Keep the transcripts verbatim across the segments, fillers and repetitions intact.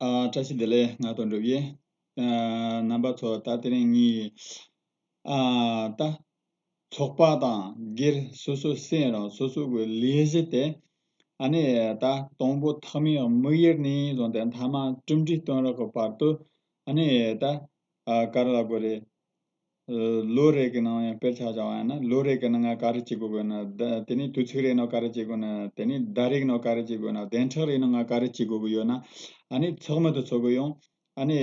ཨ། བཀྲ་ཤིས་བདེ་ལེགས། ང་དོན་གྲུབ་ཡིན། ཨ། རྣམ་པ་ཚོ་ད་དེ་རིང་ངས། ཨ། ད་ཚོགས་པ་དང་སྒེར་སོ་སོའི་སེམས་རང་སོ་སོ་གི་ལས་གཞི་དེ། ཨ་ནི་ད་དང་པོ་མཐའ་མའི་དམིགས་ཡུལ་ནས་བཟུང་སྟེ་མཐའ་མ་གྲུབ་འབྲས་སྟོན་རོགས་ཀྱི་བར་དུ། ཨ་ནི་ད། ཨ། ག་རེ་ལབ་དགོས་རེད། ལོ་རེ་གི་ནང་ཡང་དཔེར་ཆ་བཞག་པ་ཡིན་ན། ལོ་རེ་གི་ནང་ང་ག་རེ་བྱེད་དགོས་ཀྱི་ཡོད་ན། ད་དེ་ནས་དུས་ཚིགས་རེ་ནང་ག་རེ་བྱེད་དགོས་ན། དེ་ནས་ཟླ་རེ་གི་ནང་ག་རེ་བྱེད་དགོས་ན། བདུན་ཕྲག་རེ་ནང་ང་ག་རེ་བྱེད་དགོས་ཀྱི་ཡོད་ན། ཨ་ནི་ཚོགས་མི་དེ་ཚོ་གི་ཡང་། ཨ་ནི་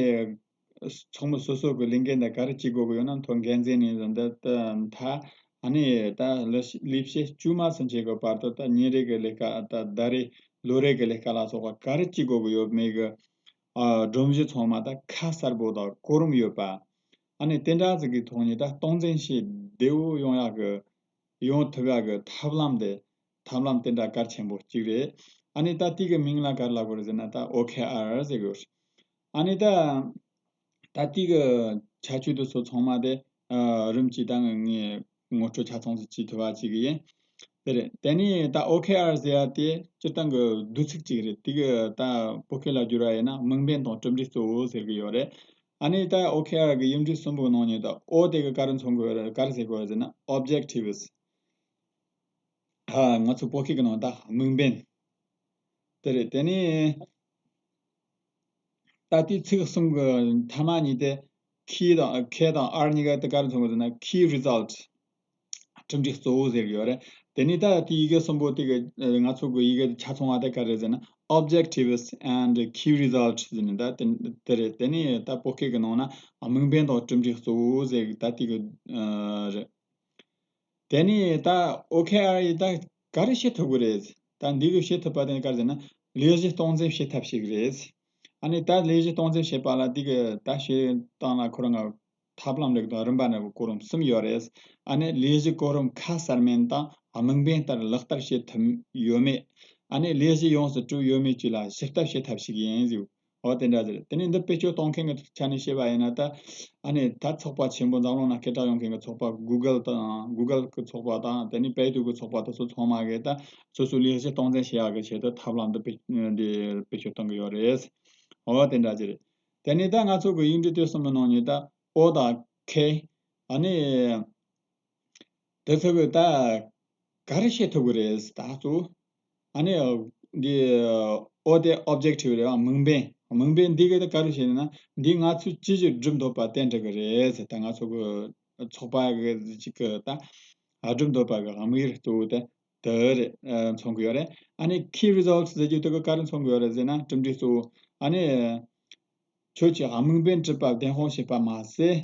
ཚོགས་མི་སོ་སོ་གི་ལས་འགན་དེ་ག་རེ་བྱེད་དགོས་ཀྱི་ཡོད་ན། ཐོག་འགན་འཛིན་ནས་བཟུང་སྟེ་ད་མཐའ། ཨ་ནི་ད་ལས་ལས་བྱེད་དཀྱུས་མ་ཚུན་ཆད་ཀྱི་བར་དུ། ད་ཉིན་རེ་གི་ལས་ཀ། ད་ཟླ་རེ་ལོ་རེ་གི་ལས་ཀ་ལ་སོགས་པ་ག་རེ་བྱེད་དགོས་ཀྱི་ཡོད་མེད་གི། ཨ། སྒྲོམ་གཞི་ཚང་མ་ད་ཁ་གསལ་པོ་དང་གོ་རིམ་ཡོད་པ། ཨ་ནི་དེ་འདྲ་ཟིག་གི་ཐོག་ནས་ད་སྟངས་འཛིན་བྱེད་བདེ་བོ་ཡོང་ཡག་གི། ཡོང་ཐུབ་ཡག་གི་ཐབས་ལམ་དེ། ཐབས་ལམ་དེ་འདྲ་གལ་ཆེན་པོ་གཅིག་རེད། ཨ་ནི་ད་དེ་གི་མིང་ལ་ག་རེ་ལབ་དགོས་རེད་ཟེར་ན། ད་ཨོ་ཁེ་ཨར་ཟེར་གི་ཡོད་རེད། ཨ་ནི་ད། ད་དེ་གི་ཁྱད་ཆོས་དེ་ཚོ་ཚང་མ་དེ། ཨ། རིམ་གྱིས་ད་ངས་ངོ་སྤྲོད་ཆ་ཚང་ཞིག་བྱེད་ཐུབ་པ་བྱེད་གི་ཡིན། དེ་རེད། དེ་ནས་ད་ཨོ་ཁེ་ཨར་ཟེར་ཡ་དེ་སྤྱིར་བཏང་གི་བསྡུས་ཚིག་ཅིག་རེད། དེ་གི་ད་བོད་སྐད་ལ་བསྒྱུར་བ་ཡིན་ན། དམིགས་འབེན་དང་གྲུབ་འབྲས་གཙོ་བོ་ཟེར་གི་ཡོད་རེད། ཨ་ནི་ད་ཨོ་ཁེ་ཨར་གི་ཡིག་འབྲུ་གསུམ་པོའི་ནང་ནས་ད་ཨོ་དེ་གི་ག་རེ་མཚོན་གི་ཡོད་རེད། ག་རེ་ཟེར་གི་ཡོད་རེད་ཟེར་ན། ཨོབ་ཇེག་ཊིབ་སི། ཨ། ང་ཚོ་བོད་སྐད་གི་ནང་ད་དམིགས་འབེན། དེ་རེད། དེ་ནས། ད་ལྟའི་ཚིག་གསུམ་གྱི་མཐའ་མ་གཉིས་དེ། ཁེ་དང་། ཁེ་དང་ཨར་གཉིས་ཀ་དེ་ག་རེ་མཚོན་གྱི་འདུག་ན། ཁེ་རི་ཛལ་ཊི། གྲུབ་འབྲས་གཙོ་བོ་ཟེར་གྱི་ཡོད་རེད། དེ་ནས་ད་ལྟའི་ཡི་གེ་གསུམ་པོ་དེ་གི། ཨ། ང་ཚོ་གི་ཡི་གེ་ཆ་ཚང་བ་དེ་ག་རེ་ཟེར་ན། ཨོབ་ཇེག་ཊིབ་སི་ཨེན་ཌི་ཁེ་རི་ཛལ་ཊི་ཟེར་ནས། ད་དེ་དེ་རེད། དེ་ནས་ད་བོད་སྐད་གི་ནང་ན་དམིགས་འབེན་དང་གྲུབ་འབྲས་གཙོ་བོ་ཟེར་གི་ད་དེ་གི། ཨ། རེད། དེ་ནས་ད་ཨོ་ཁེ་ཨར་ཡིས་ད་ག་རེ་བྱེད་ཐུབ་ཀྱི་རེད། ད་འདི་གི་བྱེད་ཐུབ་པ་དེ་ག་རེ་ཟེར་ན། ལས་གཞི་སྟངས་འཛིན་བྱེད་ཐབས་ཤིག་རེད། ཨ་ནི་ད་ལས་གཞི་སྟངས་འཛིན་བྱེད་པ་ལ་འདི་གི་ད་བྱེད་སྟངས་ལ་ཁོ་རང་ང་ཐབས་ལམ་རིགས་དང་རིམ་པ་འདྲ་བོ་གོ་རིམ་གསུམ་ཡོད་རེད། ཨ་ནི་ལས་གཞི་གོ་རིམ་ཁ་གསལ་མིན་དང་དམིགས་འབེན་ལྟར་ལག་བསྟར་བྱེད་ཐུབ་ཡོད་མེད། ཨ་ནི་ལས་གཞི་ཡོངས་སུ་གྲུབ་ཡོད་མེད་བཅས་ལ་ཞིབ་ལྟ་བྱེད་ཐབས་ཤིག་ཡིན་ཟེར། འོ་དེ་འདྲ་ཟེར། དེ་ནས་འདི་བེད་སྤྱོད་གཏོང་མཁན་གྱི་ཆ་ནས་བཤད་པ་ཡིན་ན། ད་ཨ་ནི་ད་ཚོགས་པ་ཆེན་པོ། འཛམ་གླིང་ནང་སྐད་གྲགས་ཡོང་མཁན་གྱི་ཚོགས་པ། གུ་གལ་དང་། གུ་གལ་གྱི་ཚོགས་པ་དང་། དེ་ནས་པེ་ཏུའུ་གི་ཚོགས་པ་དེ་ཚོ་ཚང་མ་གིས་ད་སོ་སོའི་ལས་གཞི་སྟངས་འཛིན་བྱེད་ཡག་གི་ཆེད་དུ་ཐབས་ལམ་འདི་བེད་འདི་བེད་སྤྱོད་གཏོང་གི་ཡོད་རེད། འོ་དེ་འདྲ་ཅིག་རེད། དེ་ནས་ད་ང་ཚོ་གི་ཡིག་འབྲུ་དེ་གསུམ་པོའི་ནང་ནས་ད་ཨོ་དང་ཁེ། ཨ་ནི། དེ་ཚོ་གིས་ད་ག་རེ་བྱེད་ཐུབ་ཀྱི་རེད་ད་གཙོ་བོ། ཨ་ནི་འདི་ཨོ་དེ་ཨོབ་ཇེག་ཊིབ་རེད་བ། དམིགས་འབེན། དམིགས་འབེན་འདི་གིས་ད་ག་རེ་བྱེད་ན། འདི་ང་ཚོས་ཅི་ཞིག་སྒྲུབ་འདོད་པ་དེ་འགྲུབ་ཀྱི་རེད་ཟེར། ད་ང་ཚོ་གི་ཚོགས་པ་གི་ཅིག་གི་ད་སྒྲུབ་འདོད་པ་གི་དམིགས་ཡུལ་གཙོ་བོ་དེ་དེ་རེད། ཨ། མཚོན་གྱི་ཡོད་རེད། ཨ་ནི་ཁེ་རི་ཛལ་ཊི་ཟེར་རྒྱུ་དེ་གིས་ག་རེ་མཚོན་གྱི་ཡོད་རེད་ཟེར་ན། གྲུབ་འབྲས་གཙོ་བོ། ཨ་ནི། ཁྱོད་ཀྱིས་དམིགས་འབེན་གྲུབ་པ་བདེན་དཔང་བྱས་པ་མ་ཟད།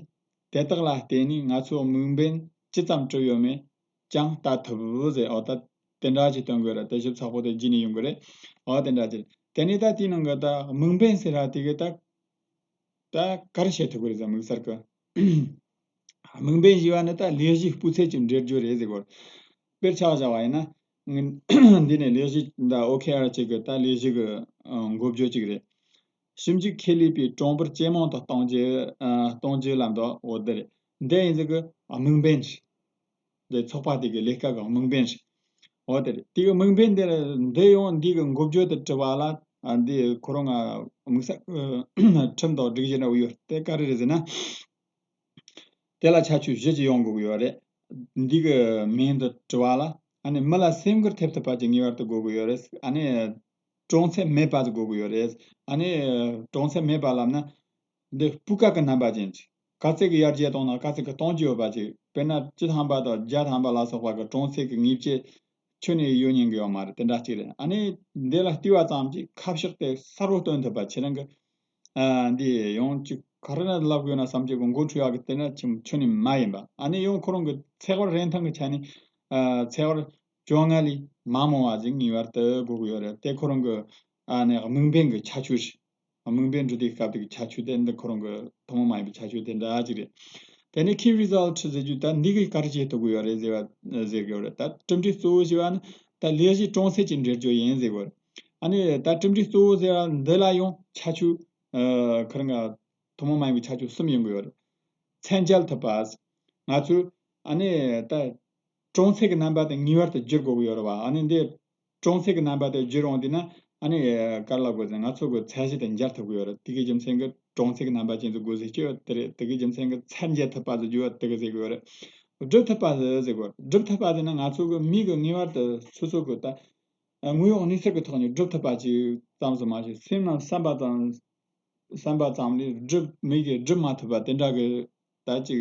དེ་དག་ལ་བརྟེན་ནས་ང་ཚོའི་དམིགས་འབེན་ཇི་ཙམ་གྲུབ་ཡོད་མེད་ཀྱང་བལྟ་ཐུབ་ཟེར། འོ་ད་དེ་འདྲ་ཅིག་སྟོན་དགོས་རེད། དེ་ཞིབ་ཚགས་པོ་དེ་བརྗེས་ནས་ཡོང་གི་རེད། འོ་དེ་འདྲ་ཅིག་དེ་ནས་ད་དེའི་ནང་གི་ད་དམིགས་འབེན་ཟེར་ར་དེ་གིས་ད་ད་ག་རེ་བྱེད་ཐུབ་ཀྱི་རེད་ཟེར། དམིགས་བསལ་གྱི་དམིགས་འབེན་ཞེས་པ་ནི་ད་ལས་གཞིའི་སྤུས་ཚད་ཀྱི་འགྲེལ་བརྗོད་རེད་ཟེར་གོ། དཔེར་ཆ་བཞག་པ་ཡིན་ན། འདི་ནས་ལས་གཞི་ད་ཨོ་ཁེ་ཨར་གཅིག་གི་ད་ལས་གཞི་གི་ཨ་འགོ་བརྗོད་ཅིག་རེད། ཞིབ་འཇུག་ཁེ་ལས་པས་གྲངས་འབོར་ཇེ་མང་དུ་གཏོང་རྒྱུ། ཨ། གཏོང་རྒྱུ་ལ་འདོད། འོ་དེ་རེད། འདི་ཡིན་ཟིག་གི་དམིགས་འབེན་རེད། འདི་ཚོགས་པ་དེ་གི་ལས་ཀ་གི་དམིགས་འབེན་རེད། འོ་དེ་རེད། དེ་གི་དམིགས་འབེན་འདི་རེད། འདི་ཡང་འདི་གི་འགོ་བརྗོད་དུ་བྲིས་པ་ལ། ཨ། འདི་ཁོ་རང་ང་དམིགས་བསལ་ཁྲིམས་དང་སྒྲིག་གཞི་འདྲ་བོ་ཡོད། དེ་ག་རེ་རེད་ཟེར་ན། དེ་ལ་ཁྱད་ཆོས་བཞི་ཅིག་ཡོང་དགོས་ཀྱི་ཡོད་རེད། འདི་གི་མིང་དུ་བྲིས་པ་ལ། ཨ་ནི་མི་ལ་སེམས་འགུལ་ཐེབས་ཐུབ་པ་ཅིག་ངེས་པར་དུ་དགོས་ཀྱི་ཡོད་རེད། ཨ་ནི་གྲོང་ཚད་མེད་པ་ཅིག་དགོས་ཀྱི་ཡོད་རེད། ཨ་ནི་གྲོང་ཚད་མེད་པ་ལབ་ན། འདི་སྤུས་ཀ་གི་རྣམ་པ་ཅན་ཅིག་ག་ཚད་ཀྱི་ཡར་རྒྱས་གཏོང་ན་ག་ཚད་ཀྱི་གཏོང་རྒྱུ་ཡོད་པ་ཅིག་དཔེར་ན་བཅུ་ཐམ་པ་དང་བརྒྱ་ཐམ་པ་ལ་སོགས་པ་གི་གྲོང་ཚད་ཀྱི་ངེས་ཅན། ཁྱོན་ནས་ཡོད་ཉན་གི་ཡོད་མ་རེད། དེ་འདྲ་ཅིག་རེད། ཨ་ནི་འདི་ལ་བལྟས་པ་ཙམ་གྱིས་ཁ་ཕྱོགས་དེ་གསལ་པོ་སྟོན་ཐུབ་པ། ཁྱེད་རང་གི། ཨ། འདི་ཡང་ཅིག་ག་རེ་ལབ་དགོས་ན་བསམ་གྱི་མགོ་འཁྲུལ་ཡག་གི་དེ་འདྲ་ཅིག་ཁྱོན་ནས་མ་ཡིན་པ། ཨ་ནི་ཡང་ཁོ་རང་གི་ཚེག་བར་རིན་ཐང་གི་ཆ་ནས། ཨ། ཚེག་བར་བཅོ་ལྔ་ལས་མ་མང་བ་ཅིག་ངེས་པར་དུ་དགོས་ཀྱི་ཡོད་རེད། དེ་ཁོ་རང་གི། ཨ་ནི་དམིགས་འབེན་གྱི་ཁྱད་ཆོས་རེད། དམིགས་འབེན་འབྲི་དུས་སྐབས་དེ་གི་ཁྱད་ཆོས་དེ། འདི་ཁོ་རང་གི་ཐུན་མོང་མ་ཡིན་པའི་ཁྱད་ཆོས་དེ་འདྲ་ཅིག་རེད། དེ་ནས་ཁེ་རི་ཛལ་ཊི་ཟེར་རྒྱུ་ད་འདི་གིས་ག་རེ་བྱེད་ཐུབ་ཀྱི་ཡོད་རེད་ཟེར་བ་ཟེར་གི་ཡོད་རེད། ད་གྲུབ་འབྲས་གཙོ་བོ་ཞེས་པ་ནི་ད་ལས་གཞི་གྲོང་ཚད་ཀྱི་འགྲེལ་བརྗོད་ཡིན་ཟེར་གི་ཡོད་རེད། ཨ་ནི་ད་གྲུབ་འབྲས་གཙོ་བོ་ཟེར་བ་འདི་ལ་ཡང་ཁྱད་ཆོས། ཨ། ཁོ་རང་ཐུན་མོང་མ་ཡིན་པའི་ཁྱད་ཆོས་གསུམ་ཡོང་གི་ཡོད་རེད། མཚན་སྦྱར་ཐུབ་པ། ང་ཚོས་ཨ་ནི་ད་གྲོང་ཚད་ཀྱི་རྣམ་པ་དེ་ངེས་པར་དུ་བསྒྱུར་དགོས་ཀྱི་ཡོད་རེད་བ། ཨ་ནི་འདི་གྲོང་ཚད་ཀྱི་རྣམ་པ་དེ་བསྒྱུར་འོང་དུས་ན། ཨ་ནི་ག་རེ་ལབ་དགོས་ཟེར་ན་ང་ཚོ་གི་ཚད་གཞི་དེ་འཇལ་ཐུབ་ཀྱི་ཡོད་རེད། དེ་གི་རྒྱུ་མཚན་གྱིས་གྲོང་གསེབ་ཀྱི་རྣམ་པ་ཅན་ཚོ་དགོས་ཟེར་གྱི་ཡོད་དེ་རེད། དེ་གི་རྒྱུ་མཚན་གྱིས་ཚད་འཇལ་ཐུབ་པ་ཟེར་རྒྱུ་བ་དེ་གི་ཟེར་གྱི་ཡོད་རེད། སྒྲུབ་ཐུབ་པ་ཟེར་ཟེར་གྱི་ཡོད་རེད། སྒྲུབ་ཐུབ་པ་ཟེར་ན་ང་ཚོ་གི་མི་གི་ངེས་པར་དུ་སོ་སོ་གི་ད་དངོས་ཡོད་གནས་ཚུལ་གྱི་ཐོག་ནས་སྒྲུབ་ཐུབ་པ་ཅིག་ཙམ་ཟེར་མ་ཞིག་སེམས་ནང་བསམ་པ་ཙམ་བསམ་པ་ཙམ་ལས་སྒྲུབ་མི་གིས་སྒྲུབ་མ་ཐུབ་པ་དེ་འདྲ་གི་ད་ཅིག་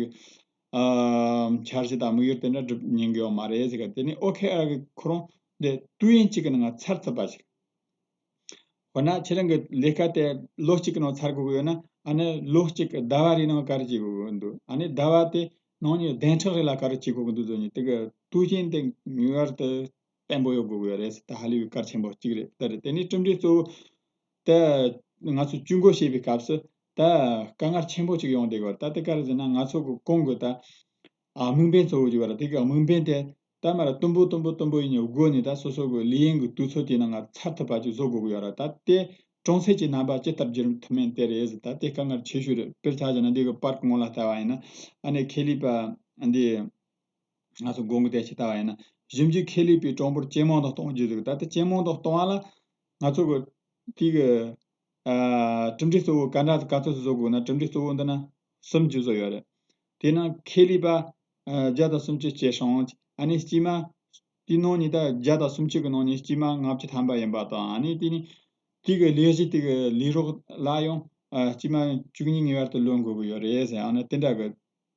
ཨ་འཆར་གཞི་དང་དམིགས་ཡུལ་དེ་འདྲ་སྒྲུབ་ཉན་གི་ཡོད་མ་རེད་ཟེར་ག་དེ་ནི་ཨོ་ཁེ་ཨར་གི་ཁོ་རང་དེ་དུས་ཡུན་གཅིག་གི་ནང་ཚར་ཐུབ་པ་ཞིག་འོ་ན་ཁྱེད་རང་གི་ལས་ཀ་དེ་ལོ་གཅིག་གི་ནང་ཚར་དགོས་ཀྱི་ཡོད་ན་ཨ་ནི་ལོ་གཅིག་གི་ཟླ་བ་རེའི་ནང་ག་རེ་བྱེད་དགོས་ཀྱི་འདུག་ཨ་ནི་ཟླ་བ་དེ་ནང་ནས་བདུན་ཕྲག་རེ་ལ་ག་རེ་བྱེད་དགོས་ཀྱི་འདུག་ཟེར་ནས་དེ་གི་དུས་ཆེན་དེ་ངེས་པར་དུ་བརྟན་པོ་ཡོད་དགོས་ཀྱི་ཡོད་རེད་ཟེར། ད་ཧ་ལས་པའི་གལ་ཆེན་པོ་གཅིག་རེད། དེ་རེད། དེ་ནས་གྲུབ་འབྲས་གཙོ་བོ་དེ་ང་ཚོ་ཇུས་འགོད་བྱེད་པའི་སྐབས་སུ་ད་དཀའ་ངལ་ཆེན་པོ་གཅིག་ཡོང་བསྡད་ཀྱི་ཡོད་རེད། ད་དེ་ག་རེ་ཟེར་ན་ང་ཚོ་གི་གོང་གི་ད་ཨ་དམིགས་འབེན་གཙོ་བོ་གཅིག་ཡོད་རེད། དེ་གི་དམིགས་འབེན་དེ་ད་མར་དུམ་བུ་དུམ་བུ་དུམ་བུ་ཡིན་ནའི་སྒོ་ནས་ད་སོ་སོ་གི་ལས་ཡུན་གྱི་དུས་ཚོད་དེའི་ནང་ང་ཚར་ཐུབ་པ་ཅིག་བཟོ་དགོས་ཀྱི་ཡོད་རེད། ད་དེ་གྲོང་གསེབ་ཀྱི་རྣམ་པ་ཇི་ལྟར་བསྒྱུར་ཐུབ་མིན་དེ་རེད་ཟེར། ད་དེ་དཀའ་ངལ་ཆེ་ཤོས་རེད། དཔེར་ཆ་བཞག་ན་འདི་གི་པར་གི་ངོས་ལ་ལྟ་བ་ཡིན་ན་ཨ་ནི་ཁེ་ལི་པ་འདི་ང་ཚོ་དགོན་གྱི་དེ་ཆ་ལྟ་བ་ཡིན་ན་ཞིབ་འཇུག་ཁེ་ལི་པའི་གྲངས་འབོར་ཇེ་མང་དུ་གཏོང་རྒྱུ་ཟེར་གི་ད་ལྟ་ཇེ་མང་དུ་གཏོང་བ་ལ་ང་ཚོ་གི་དེ་གི་ཨ་གྲུབ་འབྲས་གཙོ་བོ་ག་འདྲ་ག་ཚོད་བཟོ་དགོས་ན་གྲུབ་འབྲས་གཙོ་བོ་འདི་ན་གསུམ་ཅིག་བཟོ་ཡོད་རེད། དེ་ན་ཁེ་ལི་པ་ཨ་བརྒྱ་དང་སུམ་ཅུ་སྐྱེད་སྲིང་། ཨ་ནི་དཀྱུས་མ་དེའི་ནང་ནས་ད་བརྒྱ་དང་སུམ་ཅུ་གི་ནང་ནས་དཀྱུས་མ་ལྔ་བཅུ་ཐམ་པ་ཡིན་པ་དང་ཨ་ནི་དེ་ནི་དེ་གི་ལས་གཞི་དེ་གི་ལས་རོགས་ལ་ཡང་ཨ་དཀྱུས་མ་བཅུ་གཉིས་ངེས་པར་དུ་ལོན་དགོས་ཀྱི་ཡོད་རེད་ཟེར། ཨ་ནི་དེ་འདྲ་གི་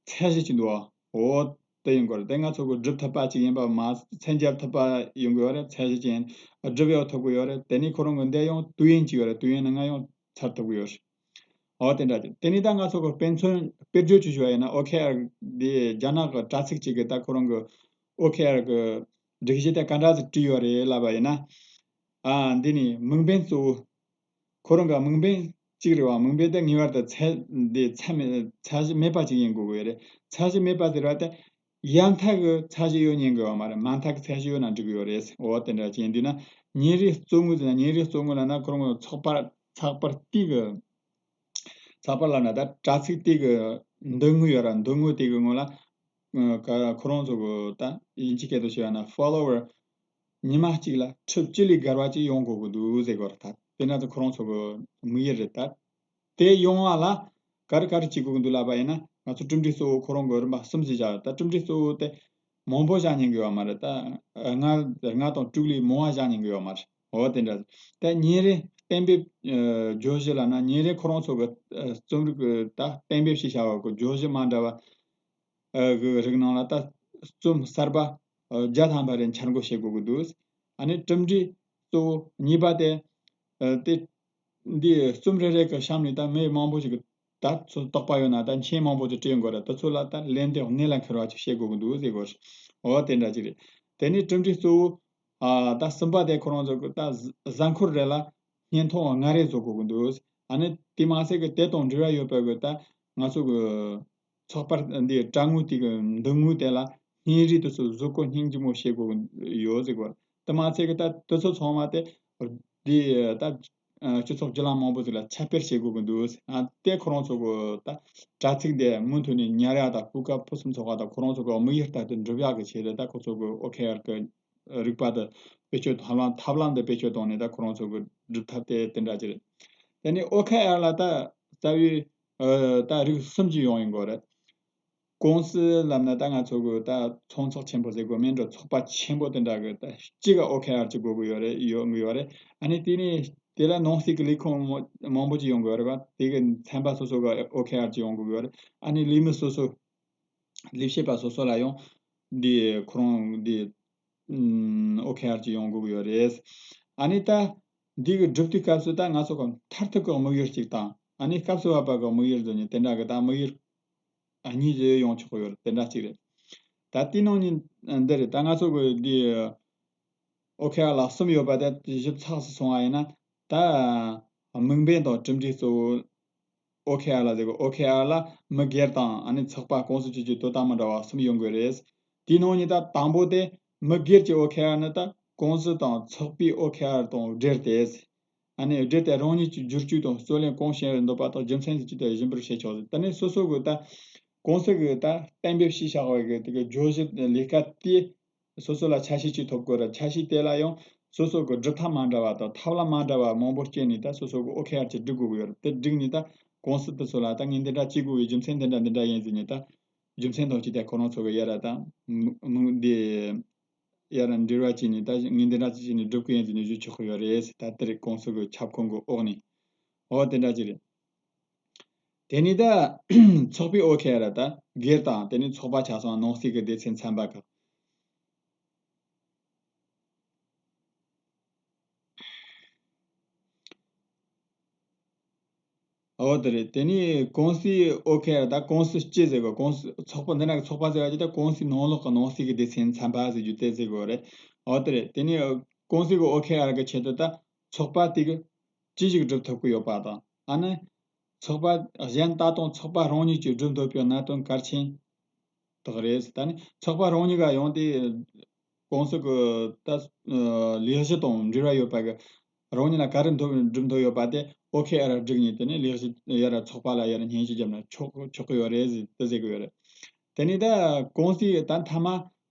ཚད་གཞི་ཅིག་འདུག་འོ་དེ་ཡིན་དགོས་རེད། དེ་ང་ཚོ་གི་སྒྲུབ་ཐུབ་པ་ཅིག་ཡིན་པ་མ་ཚད་འཇལ་ཐུབ་པ་ཡོང་གི་ཡོད་རེད། ཚད་གཞི་ཅིག་ཡིན་སྒྲུབ་ཡག་ཐུབ་ཀྱི་ཡོད་རེད། དེ་ནས་ཁོ་རང་གི་འདི་ཡང་དུས་ཡུན་ཅིག་ཡོད་རེད། དུས་ཡུན་ནང་ང་ཡང་ཚར་ཐུབ་ཀྱི་ཡོད་རེད། འོ་དེ་འདྲ་ཅིག་དེ་ནས་ད་ང་ཚོ་གི་དཔེ་མཚོན་དཔེར་བརྗོད་ཅིག་ཞུ་བ་ཡིན་ན་ཨོ་ཁེ་ཨར་འདི་རྒྱ་ནག་གི་དྲ་ཚིགས་ཅིག་གི་ད་ཁོ་རང་གི་ཨོ་ཁེ་ཨར་གི་སྒྲིག་གཞི་དེ་ག་འདྲ་ཞིག་བྲིས་ཡོད་རེད་ལབ་པ་ཡིན་ན། ཨ་འདི་ནི་དམིགས་འབེན་གཙོ་བོ། ཁོ་རང་གི་དམིགས་འབེན་གཅིག་རེད་བ། དམིགས་འབེན་དེ་ངེས་པར་དུ་ཚད་འདི་ཚད་མེད་ཚད་གཞི་མེད་པ་ཅིག་ཡིན་དགོས་ཀྱི་ཡོད་རེད། ཚད་གཞི་མེད་པ་ཟེར་བ་དེ་ཡར་མཐའ་གི་ཚད་གཞི་ཡོད་ཉན་དགོས་བ་མ་རེད། མར་མཐའ་གི་ཚད་གཞི་ཡོད་ན་འགྲིག་གི་ཡོད་རེད། འོ་དེ་འདྲ་ཅིག་ཡིན་དུས་ན་ཉིན་རེའི་བཙོན་དངུལ་ཟེར་ན་ཉིན་རེའི་བཙོན་དངུལ་ལབ་ན་ཁོ་རང་གི་ཚགས་པར་ཚགས་པར་དེ་གི་ཚགས་པར་ལབ་ན་ད་དྲ་ཚིགས་དེ་གི་འདོན་དངུལ་ཡོད་ར། འདོན་དངུལ་དེ་གི་སྔོན་ལ་ཨ་ཁོ་རང་ཚོ་གི་ད་དབྱིན་ཇི་སྐད་དུ་བཤད་ན་ཕོ་ལོ་ཝར་ཉི་མ་གཅིག་ལ་ཁྲི་བཅུ་ལས་བརྒལ་བ་ཅིག་ཡོང་དགོས་ཀྱི་འདུག་ཟེར་གི་རེད། ད་དེ་ན་ཚོ་ཁོ་རང་ཚོ་གི་དམིགས་ཡུལ་རེད། ད་དེ་ཡོང་བ་ལ་ག་རེ་ག་རེ་བྱེད་དགོས་ཀྱི་འདུག་ལབ་པ་ཡིན་ན་ང་ཚོ་གྲུབ་འབྲས་གཙོ་བོ་ཁོ་རང་གི་རིམ་པ་གསུམ་ཞིག་བཞག་ཡོད། ད་གྲུབ་འབྲས་གཙོ་བོ་དེ་མང་པོ་བཞག་ཉན་གི་ཡོད་མ་རེད། ད་ལྔ་ལྔ་དང་དྲུག་ལས་མང་བ་བཞག་ཉན་གི་ཡོད་མ་རེད། འོ་དེ་འདྲ། ད་ཉིན་རེ་གཏན་འབེབས་ཨ་བརྗོད་གཞི་ལབ་ན་ཉིན་རེ་ཁོ་རང་ཚོ་གི་ཨ་རྩོམ་རིག་གི་ད་གཏན་འབེབས་ཞིག་བྱ་བ་གི་བརྗོད་གཞི་མ་འདྲ་བ་ཨ་གི་རིགས་ནང་ལ་ད་རྩོམ་གསར་པ་ཨ་བརྒྱ་ཐམ་པ་རེ་འཆར་འགོད་བྱེད་དགོས་ཀྱི་འདུག་ཨ་ནི་གྲུབ་འབྲས་གཙོ་བོ་གཉིས་པ་དེ་ཨ་དེ་འདི་རྩོམ་རེ་རེ་གི་གཤམ་ནས་ད་མི་མང་པོ་ཞིག་གི་ད་ཚོ་དོགས་པ་ཡོད་ན་ད་མཆན་མང་པོ་ཅིག་བྲིས་ཡོང་གི་རེད། ད་ཚོ་ལ་ད་ལན་དེ་གནད་ལ་འཁེལ་བ་ཅིག་བྱེད་དགོས་ཀྱི་འདུག་ཟེར་གོ། འོ་དེ་འདྲ་ཅིག་རེད། དེ་ནས་གྲུབ་འབྲས་གཙོ་བོ་ཨ་ད་གསུམ་པ་དེ་ཁོ་རང་ཚོ་གི་ད་གཟའ་འཁོར་རེ་ལ་བརྙན་ཐུང་ལྔ་རེ་བཟོ་དགོས་ཀྱི་འདུག་ཨ་ནི་དེ་མ་ཟད་གི་དེ་དང་འབྲེལ་བ་ཡོད་པའི་གི་ད་ང་ཚོ་གི་ཚགས་པར་འདི་དྲ་ངོས་དེ་གི་འདོན་དངུལ་དེ་ལ་བརྙན་རིས་དེ་ཚོ་གཟིགས་སྐོར་སྙིང་རྗེ་མོ་བྱེད་དགོས་ཀྱི་ཡོད་ཟེར་གོ། དེ་མ་ཚད་གི་ད་དེ་ཚོ་ཚང་མ་དེ་འདི་ད་སྤྱི་ཚོགས་བརྒྱུད་ལམ་མང་པོ་ཞིག་ལ་ཁྱབ་སྤེལ་བྱེད་དགོས་ཀྱི་འདུག་ཨ་དེ་ཁོ་རང་ཚོ་གི་ད་དྲ་ཚིགས་དེ་མུ་མཐུད་ནས་ཉར་ཡག་དང་སྤུས་ཀ་ཕུན་སུམ་ཚོགས་པ་དང་ཁོ་རང་ཚོ་གི་དམིགས་ཡུལ་ལྟར་དུ་འགྲུབ་ཡག་གི་ཆེད་དུ་ད་ཁོ་ཚོ་གི་ཨོ་ཁེ་ཨར་གི་རིག་པ་དེ་བེད་སྤྱོད་ཐབས་ལམ་ཐབས་ལམ་དེ་བེད་སྤྱོད་བཏང་ནས་ད་ཁོ་རང་ཚོ་གི་སྒྲུབ་ཐབས་དེ་དེ་འདྲ་ཅིག་རེད། དེ་ནས་ཨོ་ཁེ་ཨར་ལ་ད་རྩ་བའི་ཨ་ད་རིགས་གསུམ་གྱི་ཡོང་ཡིན་དགོས་རེད། ཀུང་སི་ལབ་ན་ད་ང་ཚོ་གི་ད་ཚོང་ཚོགས་ཆེན་པོ་ཟེར་དགོས་མིན་འགྲོ། ཚོགས་པ་ཆེན་པོ་དེ་འདྲ་གི་ད་གཅིག་ག་ཨོ་ཁེ་ཨར་གཅིག་དགོས་གི་ཡོད་རེད། ཡོད་གི་ཡོད་རེད། ཨ་ནི་དེ་ནས་དེ་ལ་ནང་སྲིད་ཀྱི་ལས་ཁུངས་མང་མང་པོ་ཅིག་ཡོང་གི་ཡོད་རེད་པ། དེ་གི་ཚན་པ་སོ་སོ་ག་ཨོ་ཁེ་ཨར་གཅིག་ཡོང་དགོས་གི་ཡོད་རེད། ཨ་ནི་ལས་མི་སོ་སོ་ལས་བྱེད་པ་སོ་སོ་ལ་ཡང་འདི་ཁོ་རང་འདི་ཨོ་ཁེ་ཨར་གཅིག་ཡོང་དགོས་གི་ཡོད་རེད། ཨ་ནི་ད་འདི་གི་སྒྲུབ་དུས་སྐབས་སུ་ད་ང་ཚོ་གི་མཐར་ཐུག་གི་དམིགས་ཡུལ་གཅིག་དང་ཨ་ནི་སྐབས་སུ་བབ་པ་གི་དམིགས་ཡུལ་བཟོ་ནས་དེ་འདྲ་གི་ད་དམིགས་ཡུལ་གཉིས་བཟོས་ཡོང་ཆོག་གི་ཡོད་རེད། དེ་འདྲ་གཅིག་རེད། ད་དེ་ནང་ནས་འདི་རེད། ད་ང་ཚོ་གི་འདི་ཨོ་ཁེ་ཨར་ལ་གསུམ་ཡོད་པ་དེ་ཞིབ་ཚགས་སུ་སོང་བ་ཡིན་ན་ད་དམིགས་འབེན་དང་གྲུབ་འབྲས་གཙོ་བོ་ཨོ་ཁེ་ཨར་ལ་ཟེར་གི། ཨོ་ཁེ་ཨར་ལ་མི་སྒེར་དང་ཨ་ནི་ཚོགས་པ་ཀུང་སི་བཅས་ཀྱི་དོ་དམ་མི་འདྲ་བ་གསུམ་ཡོང་གི་རེད། དེའི་ནང་ནས་ད་དང་པོ་དེ་མི་སྒེར་གྱི་ཨོ་ཁེ་ཨར་ནི་ད་ཀུང་སི་དང་ཚོགས་པའི་ཨོ་ཁེ་ཨར་དང་སྦྲེལ་ཏེ། ཨ་ནི་སྦྲེལ་ཏེ་རང་ཉིད་ཀྱི་བསྒྱུར་བཅོས་དང་རྩོད་ལེན་གང་བྱེད་འདོད་པ་དང་རྒྱུ་མཚན་ཅི་ལྟར་སྦྱིན་པར་བྱེད་ཆོག་ཟེར། དེ་ནས་སོ་སོ་གི་ད་ཀུང་སི་གི་ད་གཏན་འབེབས་ཞིག་བཞག་པ་གི་དེ་གི་བརྗོད་གཞི་ལས་ཀ་དེ་སོ་སོ་ལ་ཆ་ཤས་ཅིག་ཐོབ་དགོས་རེད། ཆ་ཤས་དེ་ལ་ཡང་ སོ་སོ་གི་སྒྲུབ་ཐབས་མ་འདྲ་བ་དང་ཐབས་ལམ་མ་འདྲ་བ་མང་པོ་སྐྱེས་ནས་ད་སོ་སོ་གི་ཨོ་ཁེ་ཨར་གྱི་སྒྲུབ་དགོས་ཀྱི་ཡོད་རེད། དེ་སྒྲུབ་ནས་ད་ཀུང་སི་དེ་ཚོ་ལ་ད་ངས་འདི་འདྲ་བྱེད་དགོས་པའི་རྒྱུ་མཚན་འདི་འདྲ་འདི་འདྲ་ཡིན་ཟེར་ནས་ད་རྒྱུ་མཚན་དང་བཅས་ཏེ་ཁོ་རང་ཚོ་གི་ཡ་ར་ད་མི་མི་འདི་ཡ་ར་འབྲེལ་བ་བྱས་ནས་ད་ངས་འདི་འདྲ་བྱས་ནས་སྒྲུབ་གི་ཡིན་ཟེར་ནས་ཞུ་ཆོག་གི་ཡོད་རེད། ད་དེ་རེད། ཀུང་སི་གི་ཁྱབ་ཁོངས་གི་འོག་ནས་འོ་དེ་འདྲ་ཅིག་རེད། དེ་ནས་ད་ཚོགས་པའི་ཨོ་ཁེ་ཨར་ད་སྒེར་དང་དེ་ནས་ཚོགས་པ་ཆ་ཚང་ནང་གསེས་ཀྱི་སྡེ་ཚན་ཚན་པ་ཁག་འོ་དེ་རེད། དེ་ནས་ཀུང་སིའི་ཨོ་ཁེ་ཨར་ད་ཀུང་སི་སྤྱི་ཟེར་གོ། ཀུང་སི་ཚོགས་པ་འདི་ན་གི་ཚོགས་པ་ཟེར་བ་ཅིག་ད་ཀུང་སིའི་ནང་ལོགས་ཀྱི་ནང་གསེས་ཀྱི་སྡེ་ཚན་ཚན་པ་ཟེར་རྒྱུ་དེ་ཟེར་གོ་རེད། འོ་དེ་རེད། དེ་ནས་ཀུང་སི་གི་ཨོ་ཁེ་ཨར་གི་ཆེད་དུ་ད་ཚོགས་པ་དེ་གི་ཅི་ཞིག་སྒྲུབ་ཐུབ་ཀྱི་ཡོད་པ་དང་། ཨ་ནི་ཚོགས་པ་གཞན་ད་དུང་ཚོགས་པ་རང་ཉིད་ཀྱིས་སྒྲུབ་འདོད་པའི་གནད་དོན་གལ་ཆེན་དག་རེད། ད་ནི་ཚོགས་པ་རང་ཉིད་ཀ་ཡོང་དེ་ཀུང་སི་གི་ད་ལས་གཞི་དང་འབྲེལ་བ་ཡོད་པ་གི་རང་ཉིད་ལ་ག་རེ་འདོད་སྒྲུབ་འདོད་ཡོད་པ་དེ་ཨོ་ཁེ་ཨར་བསྒྲིགས་ནས་དེ་ནས་ལས་གཞི་ཡར་ཚོགས་པ་ལ་ཡར་སྙན་ཞུ་བརྒྱབ་ན་ཆོག་ཆོག་གི་ཡོད་རེད་ཟེར་དེ་ཟེར་གི་ཡོད་རེད། དེ་ནས་ད་ཀུང་སི་ད་མཐའ་མ་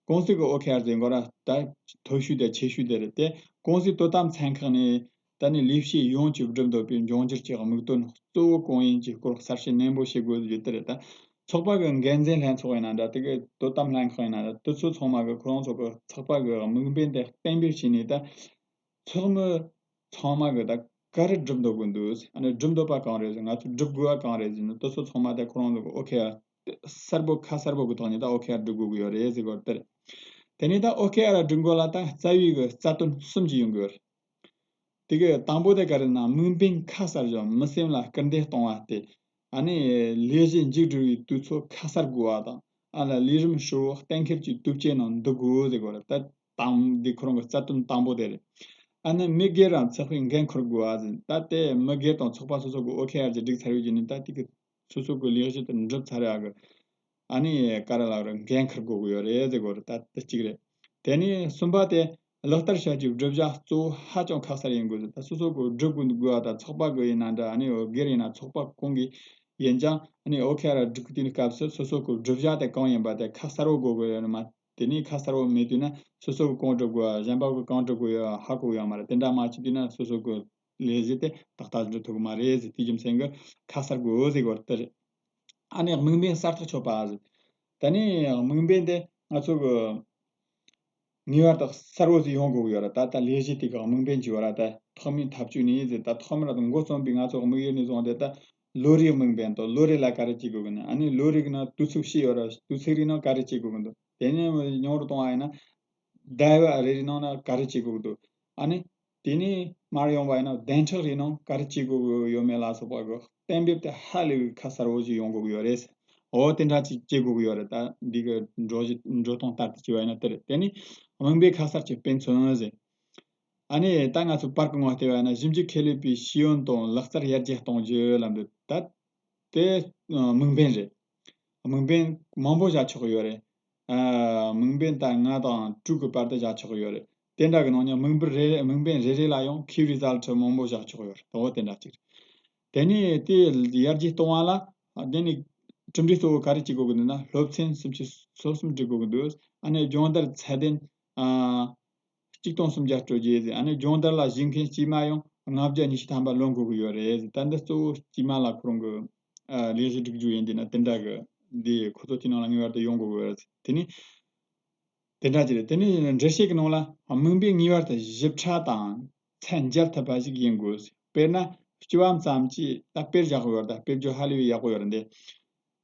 ཀུང་སི་གི་ཨོ་ཁེ་ཨར་ཟེར་གོ་ར་ད་མཐོ་ཤོས་དེ་ཆེ་ཤོས་དེ་རེད་དེ། ཀུང་སིའི་དོ་དམ་ཚན་ཁག་ནས་ད་ནི་ལས་བྱེད་ཡོངས་ཀྱིས་སྒྲུབ་འདོད་པའི་འབྱུང་འགྱུར་གྱི་དམིགས་དོན་གཙོ་བོ་གང་ཡིན་གྱི་སྐོར་གསལ་བཤད་ནན་པོ་བྱེད་དགོས་རྒྱུ་དེ་རེད། ད་ཚོགས་པ་གི་འགན་འཛིན་ལྷན་ཚོགས་ཡིན་ན་འདྲ། དེ་གི་དོ་དམ་ལྷན་ཁང་ཡིན་ན་འདྲ། དེ་ཚོ་ཚང་མ་གི་ཁོ་རང་ཚོ་གི་ཚོགས་པ་གི་དམིགས་འབེན་དེ་གཏན་འབེབས་བྱས་ནས་ད་ཚོགས་མི་ཚང་མ་གི་ད་ག་རེ་སྒྲུབ་འདོད་གི་འདུག་ཨ་ནི་སྒྲུབ་འདོད་པ་གང་རེད་ཟེར། ང་ཚོ་སྒྲུབ་དགོས་པ་གང་རེད་ཟེར་ན་དེ་ཚོ་ཚང་མ་ད་ཁོ་རང་ཚོ་གི་ཨོ་ཁེ་ཨར་གསལ་པོ་ཁ་གསལ་པོ་གི་ཐོག་ནས་ད་ཨོ་ཁེ་ཨར་སྒྲུབ་དགོས་གི་ཡོད་རེད་ཟེར་གི་ཡོད་རེད། དེ་རེད། དེ་ནས་ད་ཨོ་ཁེ་ཨར་སྒྲུབ་དགོས་ལ་ད་རྩ་བའི་གི་རྩ་དོན་གསུམ་ཅིག་ཡོང་གི་ཡོད་རེད། དེ་གི་དང་པོ་དེ་ག་རེ་ན་དམིགས་འབེན་ཁ་གསལ་ཞིང་མི་སེམས་ལ་སྐུལ་འདེད་གཏོང་བ་སྟེ། ཨ་ནི་ལས་གཞི་མཇུག་སྒྲིལ་བའི་དུས་ཚོད་ཁ་གསལ་དགོས་པ་དང་། ཨ་ལ་ལས་རིམ་ཧྲིལ་བོ་གཏན་འཁེལ་གྱི་དུས་བཅད་ནང་འདུ་དགོས་ཟེར་གོ་རེད། ད་དང་འདི་ཁོ་རང་གི་རྩ་དོན་དང་པོ་དེ་རེད། ཨ་ནི་མི་སྒེར་རང་ཚོགས་པའི་འགན་འཁུར་དགོས་པ་ཟེར། ད་དེ་མི་སྒེར་དང་ཚོགས་པ་སོ་སོ་གི་ཨོ་ཁེ་ཨར་གྱི་སྒྲིག་ཚར་བའི་རྗེས་ནས་ད་དེ་གི་སོ་སོ་གི་ལས་གཞི་དེ་འགྲུབ་ཚར་ཡག་གི་ཨ་ནི་ག་རེ་ལབ་རེད། འགན་འཁུར་དགོས་ཀྱི་ཡོད་རེད་ཟེར་གོ་རེད། ད་དེ་གཅིག་རེད། དེ་ནས་གསུམ་པ་དེ་ལག་བསྟར་བྱ་རྒྱུའི་བསྒྲུབ་བྱ་གཙོ་བོ་ཧ་ཅང་ཁ་གསལ་ཡིན་དགོས་ཟེར། ད་སོ་སོ་གི་སྒྲུབ་དགོས་དགོས་པ་དང་ཚོགས་པ་གི་ཡིན་ན་འདྲ། ཨ་ནི་སྒེར་ཡིན་ན་ཚོགས་པ་གང་གི་ཡིན་ཀྱང་ཨ་ནི་ཨོ་ཁེ་ཨར་སྒྲིག་དུས་སྐབས་སུ་སོ་སོ་གི་བསྒྲུབ་བྱ་དེ་གང་ཡིན་པ་དེ་ཁ་གསལ་བོ་དགོས་ཀྱི་ཡོད་ནི་མ། དེ་ནས་ཁ་གསལ་བོ་མེད་དུས་ན་སོ་སོ་གི་གང་སྒྲུབ་དགོས་ཡ་གཞན་པ་གི་གང་སྒྲུབ་དགོས་ཡ་ཧ་གོ་ཡོད་མ་རེད། དེ་འདྲ་མ་བྱེད་དུས་ན་སོ་སོ་གི་ལས་གཞི་དེ་ཏག་ཏག་འགྲུབ་ཐུབ་ཀྱི་མ་རེད་ཟེར། དེའི་རྒྱུ་མཚན་གྱིས་ཁ་གསལ་དགོས་ཟེར་གོ་རེད། དེ་རེད། ཨ་ནི་དམིགས་འབེན་གསལ་ཐག་ཆོད་པ་ཟེར། ད་ནི་དམིགས་འབེན་དེ་ང་ཚོ་གི་ངེས་པར་དུ་གསལ་བོ་ཟིག་ཡོང་དགོས་ཀྱི་ཡོད་རེད། ད་ལྟ་ལས་གཞི་དེ་གི་དམིགས་འབེན་གྱི་བར་ད་ཐོག་མའི་ཐབས་ཇུས་ནས་ཟེར། ད་ཐོག་མར་འགོ་རྩོམ་པའི་ང་ཚོ་དམིགས་ཡུལ་ནས་བཟུང་སྟེ་ད་ལོ་རེའི་དམིགས་འབེན་དང་ལོ་རེ་ལ་ག་རེ་བྱེད་དགོས་ཀྱི་ན། ཨ་ནི་ལོ་རེ་གི་ནང་དུས་ཚིགས་བཞི་ཡོད་རེད། དུས་ཚིགས་རེའི་ནང་ག་རེ་བྱེད་དགོས་ཀྱི་འདུག་དེ་ནས་ཉུང་རུ་གཏོང་བ་ཡིན་ན་ཟླ་བ་རེ་རེའི་ནང་ན་ག་རེ་བྱེད་དགོས་ཀྱི་འདུག་ཨ་ནི་དེ་ནས་མར་ཡོང་བ་ཡིན་ན་བདུན་ཕྲག་རེའི་ནང་ག་རེ་བྱེད་དགོས་ཀྱི་ཡོད་མེད་ལ་སོགས་པ་གི་གཏན་འབེབས་དེ་ཧ་ལས་པའི་ཁ་གསལ་བོ་ཞིག་ཡོང་དགོས་ཀྱི་ཡོད་རེད། འོ་དེ་འདྲ་ཅིག་བྱེད་དགོས་ཀྱི་ཡོད་རེད། ད་འདི་གི་འགྲོ་གཞི་འགྲོ་སྟངས་ལྟར་དུ་བྱས་པ་ཡིན་ན་དེ་རེད། དེ་ནས་དམིགས་འབེན་ཁ་གསལ་གྱི་དཔེ་མཚོན་ཟེར། ཨ་ནི་ད་ང་ཚོ་པར་གི་ངོ་བལྟས་པ་ཡིན་ན་ཞིབ་འཇུག་ཁེ་ལས་པའི་ཤེས་ཡོན་དང་ལག་རྩལ་ཡར་རྒྱས་གཏོང་རྒྱུ་ལབ་འདུག་ད་དེ་དམིགས་འབེན་རེད། དམིགས་འབེན་མང་པོ་བཞག་ཆོག་གི་ཡོད་རེད། ཨ། དམིགས་འབེན་ད་ལྔ་དང་དྲུག་གི་བར་དུ་བཞག་ཆོག་གི་ཡོད་རེད། དེ་འདྲ་གི་ནང་ནས་དམིགས་འབེན་རེ་རེ་དམིགས་འབེན་རེ་རེ་ལ་ཡང་ཁེ་རི་ཛལ་ཊི་མང་པོ་བཞག་ཆོག་གི་ཡོད་རེད། འོ་དེ་འདྲ་ཅིག་རེད། དེ་ནས་དེ་ཡར་རྒྱས་གཏོང་བ་ལ་དེ་ནས་གྲུབ་འབྲས་གཙོ་བོ་ག་རེ་བྱེད་དགོས་ཀྱི་འདུག་ན་སློབ་ཚན་སུམ་ཅུ་སོ་གསུམ་སྒྲིག་དགོས་ཀྱི་འདུག་ཨ་ནི་སྦྱོང་བརྡར་ཚད་ལྡན། ཨ། གཅིག་སྟོང་སུམ་བརྒྱ་སྤྲོད་རྒྱུ་ཟེར། ཨ་ནི་སྦྱོང་བརྡར་ལ་གཞི་མཁན་དཀྱུས་མ་ཡང་ལྔ་བརྒྱ་ཉི་ཤུ་ཐམ་པ་ལོན་དགོས་ཀྱི་ཡོད་རེད་ཟེར། ད་འདི་གཙོ་བོ་དཀྱུས་མ་ལ་ཁོ་རང་གི་ཨ་ལས་གཞི་སྒྲིག་རྒྱུ་ཡིན་དུས་ན་དེ་འདྲ་གི་འདི་ཁོ་ཚོ་དེའི་ནང་ལ་ངེས་པར་དུ་ཡོང་དགོས་ཀྱི་ཡོད་རེད་ཟེར། དེ་ནི་དེ་འདྲ་ཅིག་རེད། དེ་ནི་འགྲེལ་བཤད་ཀྱི་ནང་ལ་དམིགས་འབེན་ངེས་པར་དུ་ཞིབ་ཕྲ་དང་ཚད་འཇལ་ཐུབ་པ་ཞིག་ཡིན་དགོས་ཟེར། དཔེར་ན་སྤྱི་བ་ཙམ་གྱིས་ད་དཔེར་བཞག་དགོས་ཡོད་རེད། ད་དཔེ་བརྗོད་ཧ་ལས་པའི་ཡག་པོ་ཡོད་རེད་འདི།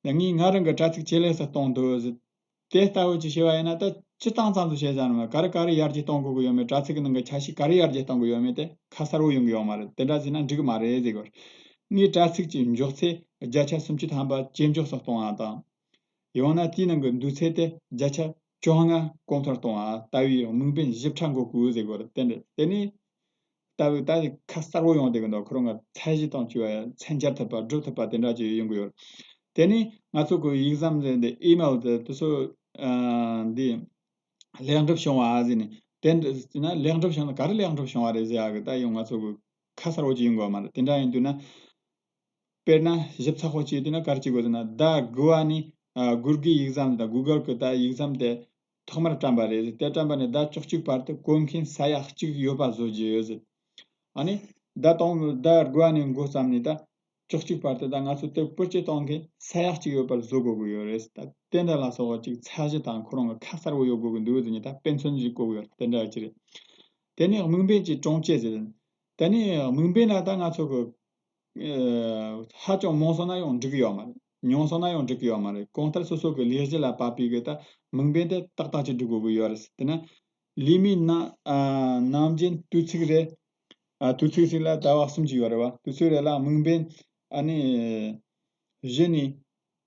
ད་ངས་ང་རང་གི་དྲ་ཚིགས་ཇེ་ལེགས་སུ་གཏོང་འདོད་ཟེར། དེ་ལྟ་བུ་ཅིག་བྱས་པ་ཡིན་ན་ད་སྤྱིར་བཏང་ཙམ་དུ་བྱས་ཙང་རུང་ག་རེ་ག་རེ་ཡར་རྒྱས་གཏོང་དགོས་ཀྱི་ཡོད་མེད། དྲ་ཚིགས་ཀྱི་ནང་གི་ཆ་ཤས་ག་རེ་ཡར་རྒྱས་གཏོང་དགོས་ཡོད་མེད་དེ་ཁ་གསལ་བོ་ཡོང་གི་ཡོད་མ་རེད། དེ་འདྲ་བྱས་ན་འགྲིག་གི་མ་རེད་ཟེར་གི་ཡོད། ངས་དྲ་ཚིགས་ཀྱི་མགྱོགས་ཚད་བརྒྱ་ཆ་སུམ་ཅུ་ཐམ་པ་ཇེ་མགྱོགས་སུ་གཏོང་བ་དང་། ཡང་ན་དེའི་ནང་གི་འདུས་ཚད་དེ་བརྒྱ་ཆ་བཅོ་ལྔ་གོང་མཐོར་གཏོང་བ་ལྟ་བུའི་དམིགས་འབེན་ཞིབ་ཕྲ་འགོད་དགོས་ཟེར་གི་ཡོད་རེད། དེ་འདྲ་དེ་ནས། ལྟ་བུའི་ད་ཁ་གསལ་བོ་ཡོང་བསྡད་ཀྱི་འདུག་ཁོ་རང་གི་ཚད་གཞི་དང་བཅས་པ་ཚད་འཇལ་ཐུབ་པ་སྒྲུབ་ཐུབ་པ་དེ་འདྲ་ཅིག་ཡོང་གི་ཡོད། དེ་ནི་ང་ཚོ་གི་ཡིག་ཟམ་དེ་འདི་ཨི་མེལ་དེ་དེ་ཚོ་ཨ་འདི་ལེགས་འགྲུབ་བྱུང་བ་ཟེར་ནས་དེ་འདྲ་ཟེར་ན་ལེགས་འགྲུབ་བྱུང་ན་ག་རེ་ལེགས་འགྲུབ་བྱུང་བ་རེད་ཟེར་ཡག་གི་ད་ཡང་ང་ཚོ་གི་ཁ་གསལ་བོ་ཅིག་ཡོང་གི་ཡོད་མ་རེད། དེ་འདྲ་ཡིན་དུས་ན། དཔེར་ན་ཞིབ་ཚགས་པོ་བྱས་དུས་ན་ག་རེ་བྱེད་དགོས་ཟེར་ན་ཟླ་དགུ་པ་ནི་ཨ་Google གི་ཡིག་ཟམ་དང་Google གི་ད་ཡིག་ཟམ་དེ་ ཐོག་མར་བཀྲམ་པ་རེད། དེ་བཀྲམ་པ་ནས་ཟླ་བཅུ་གཅིག་བར་དུ་གོམ་མཁན་ས་ཡ་གཅིག་ཡོད་པ་བཟོ་རྒྱུ་ཡོད་ཟེར། ཨ་ནི་ཟླ་དང་ཟླ་དགུ་པ་ནས་འགོ་བརྩམས་ནས་ད་བཅུ་གཅིག་བར་དུ་ད་ང་ཚོ་དེ་བེད་སྤྱོད་གཏོང་མཁན་ས་ཡ་གཅིག་ཡོད་པར་བཟོ་དགོས་ཀྱི་ཡོད་རེད། ད་དེ་འདྲ་ལ་སོགས་པ་ཅིག་ཚད་གཞི་དང་ཁོ་རང་གི་ཁ་གསལ་པོ་ཡོད་དགོས་ཀྱི་འདུག་ཟེར་ནས་ད་དཔེ་མཚོན་ཞིག་བཀོད་ཀྱི་ཡོད་རེད། དེ་འདྲ་ཅིག་རེད། དེ་ནས་དམིགས་འབེན་གྱི་གྲོང་ཁྱེར་ཟེར། དེ་ནས་དམིགས་འབེན་ལ་ད་ང་ཚོ་གི་ཨ་ཧ་ཅང་མང་སོང་ན་ཡང་འགྲིག་གི་ཡོད་མ་རེད། ཉུང་སོང་ན་ཡང་འགྲིག་གི་ཡོད་མ་རེད། གང་ལྟར་སོ་སོ་གི་ལས་གཞི་ལ་བབ་པའི་གི་ད་དམིགས་འབེན་དེ་ཏག་ཏག་ཅིག་འགྲིག་དགོས་ཀྱི་ཡོད་རེད། དེ་ན་ལས་མིའི་ནང་ཨ་ནམ་རྒྱུན་དུས་ཚིགས་རེ་ཨ་དུས་ཚིགས་ཤིག་ལ་ཟླ་བ་གསུམ་ཅིག་ཡོད་རེད་བ། དུས་ཚིགས་རེ་ལ་དམིགས་འབེན་ཨ་ནི་བཞི་ནས་